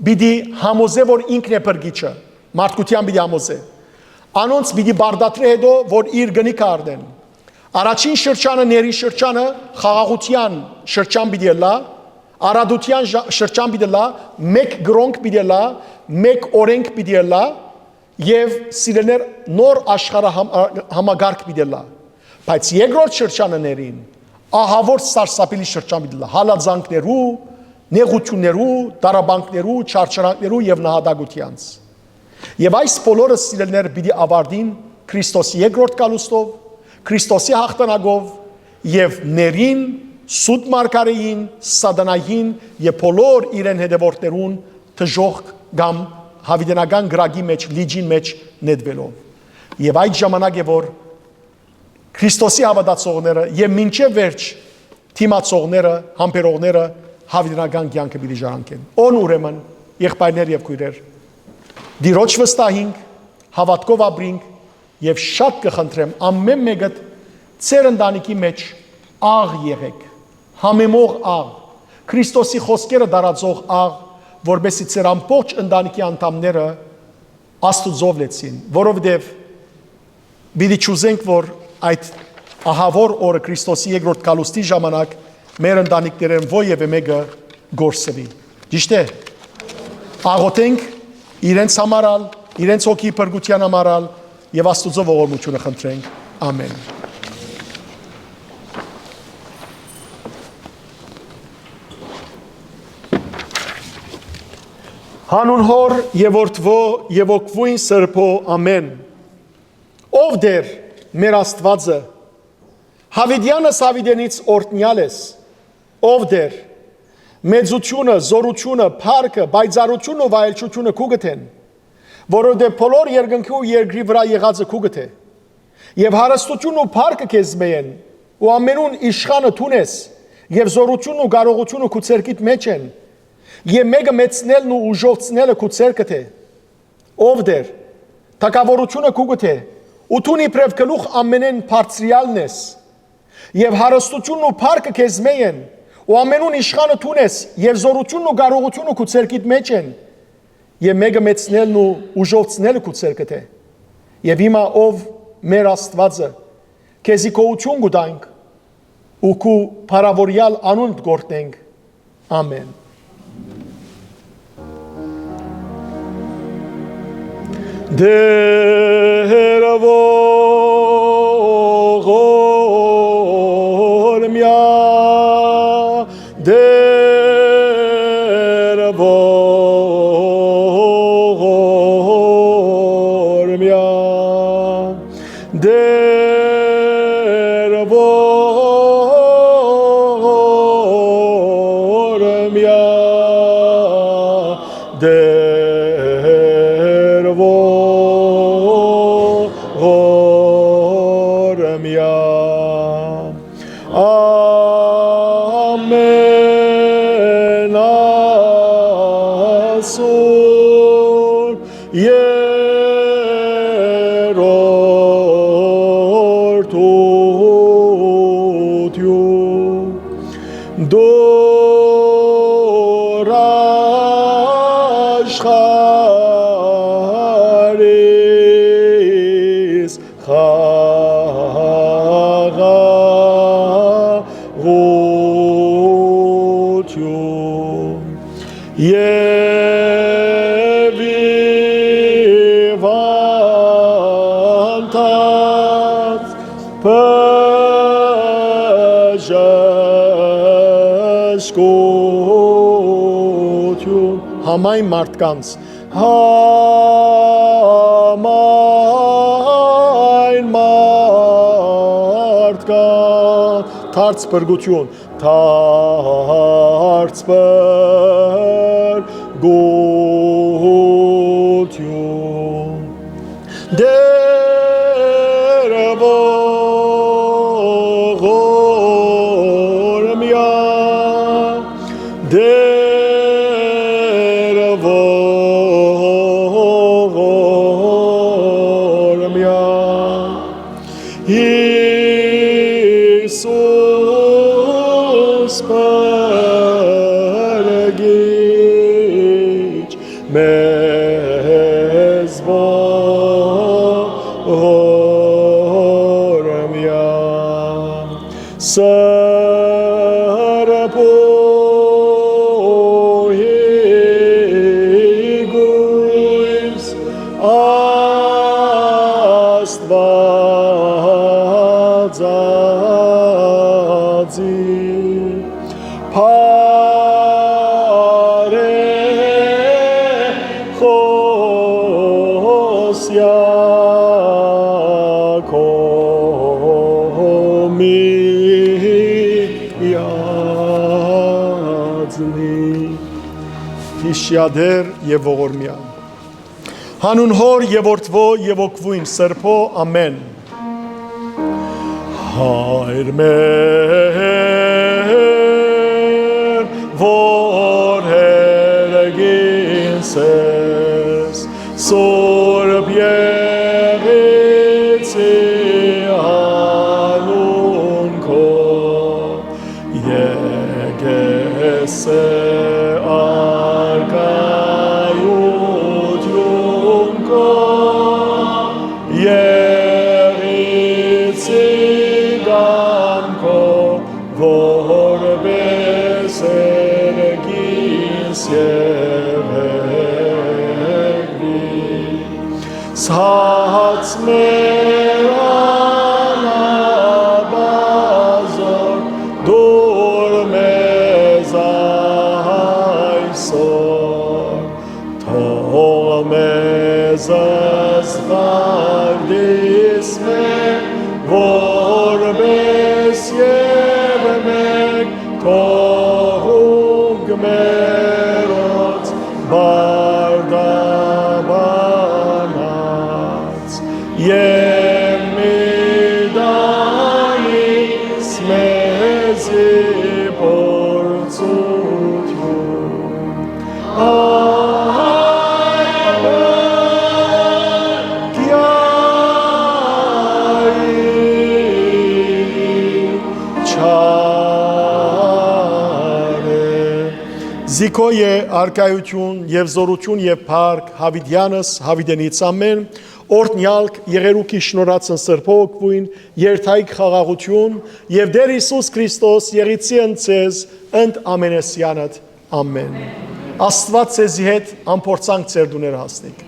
պիտի համոզէ, որ ինքն է փրկիչը։ Մարդկութեան պիտի համոզէ։ Անոնց պիտի պարտադրէ հետո, որ իր կնիքը առնեն։ Առաջին շրջանը, ների շրջանը, խաղաղութեան շրջան պիտի ըլլայ, արատութեան ժա-, շրջան պիտի ըլլայ, մէկ կրոնք պիտի ըլլայ, մէկ օրենք պիտի ըլլայ, եւ, սիրելիներ, նոր աշխարհը համ-, համակարգ պիտի ըլլայ։ Բայց երկրորդ շրջանը, ներին, ահաւոր սարսափելի շրջան պիտի ըլլայ, հալածանքներու, նեղութիւններու, տառապանքներու, չարչարանքներու եւ նահատակութեանց։ Եւ այս բոլորը, սիրելիներ, պիտի աւարտին Քրիստոսի երկրորդ գալուստով, Քրիստոսի յաղթանակով եւ ներին, սուտ մարգարէին, սատանային եւ բոլոր իրեն հետեւորդներուն դժոխք կամ յաւիտենական կրակի մեջ, լիճին մեջ նետուելով։ Եւ այդ ժամանակ է, որ Քրիստոսի հաւատացողները եւ մինչեւ վերջ դիմացողները, համբերողները յաւիտենական կեանքը պիտի ժառանգեն։ Ո՞ն, ուրեմն, եղբայրներ եւ քոյրեր, Տիրոջ վստահինք, հաւատքով ապրինք եւ շատ կը խնդրեմ, ամէն մէկդ ձեր ընտանիքի մեջ աղ եղէք, համեմող աղ, Քրիստոսի խօսքերը տարածող աղ, որպեսզի ձեր ամբողջ ընտանիքի անդամները Աստուծով լեցին, որովհետեւ պիտի չուզենք, որ այդ ահաւոր օրը, Քրիստոսի երկրորդ գալուստի ժամանակ, մեր ընտանիքներէն որեւէ մէկը կորսուի։ Ճիշդ է։ Աղոթենք իրենց համար ալ, իրենց հոգի փրկութեան համար ալ եւ Աստուծոյ ողորմութիւնը խնդրենք։ Ամէն։ Հանուն Հօր եւ Որդւոյ եւ Հոգւոյն Սրբոյ, ամէն։ Ով Տէր, մեր Աստուածը, յաւիտեանս յաւիտենից օրհնեալ ես։ Ով Տէր, մեծութիւնը, զօրութիւնը, փառքը, պայծառութիւնն ու վայելչութիւնը քուկդ են, որովհետեւ բոլոր երկնքի ու երկրի վրայ եղածը քուկդ է։ Եւ հարստութիւնն ու փառքը քեզմէ են, ու ամենուն իշխանը դուն ես, եւ զօրութիւնն ու կարողութիւնը քու ձեռքիդ մէջ են, եւ մէկը մեծնելն ու ուժովցնելը քու ձեռքդ է։ Ով Տէր, թագաւորութիւնը քուկդ է, ու դուն իբրեւ գլուխ ամենէն բարձրեալն ես, եւ հարստութիւնն ու փառքը քեզմէ են, ու ամենուն իշխանը դուն ես, եւ զօրութիւնն ու կարողութիւնը քու ձեռքիդ մէջ են, եւ մէկը մեծնելն ու ուժովցնելը քու ձեռքդ է։ Եւ հիմա, ով մեր Աստուածը, քեզի գոհութիւն կու տանք ու քու փառաւորեալ անունդ կ'որհնենք։ Ամէն։ Տէր ողորմեա, Տէր ողորմեա, Տէր ողորմեա, Տէր ողորմեա։ Ամեն ասոր երրորդութիւն, Տէր աշխարհիս խաղաղութիւն եւ հիւանդանոց բժշկութիւն։ Համայն մարդկանց, համայն մարդկանց, դարձ փրկութիւն, դարձ փրկութիւն, Տէր ողորմեա, Տէր ողորմեա, Յիսուս փրկիչ, մեզ ողորմեա, Սրբոյ կոյս Աստուածածի, բարեխօսեայ քո միածնի, յիշեալեր եւ ողորմեալ։ Յանուն Հօր եւ Որդւոյ եւ Հոգւոյն Սրբոյ, ամէն։ Հայր մեր, որ հեռագին ես, Սուրբ Եղեցի անուն քո, եկես արքայութիւն քո, Եղեցի կամքով, որպէս հեռագին ես, սա մեր անապազօր, տուր մեզ այսօր, թող մեզ զբաղեցնես, որպէս եւ մենք թողունք մեր Զիքոյ է արքայութիւն եւ զօրութիւն եւ փառք յաւիտեանս յաւիտենից ամէն, օրհնեալք եղերուքի շնորհացն Սրբոյ Հոգւոյն, երթայք խաղաղութիւն եւ Տէր Յիսուս Քրիստոս եղիցի ընդ ձեզ ընդ ամենեսեանդ։ Ամէն։ Աստուած ձեզի հետ, ամփորձանք ձեր տուները հասնիք։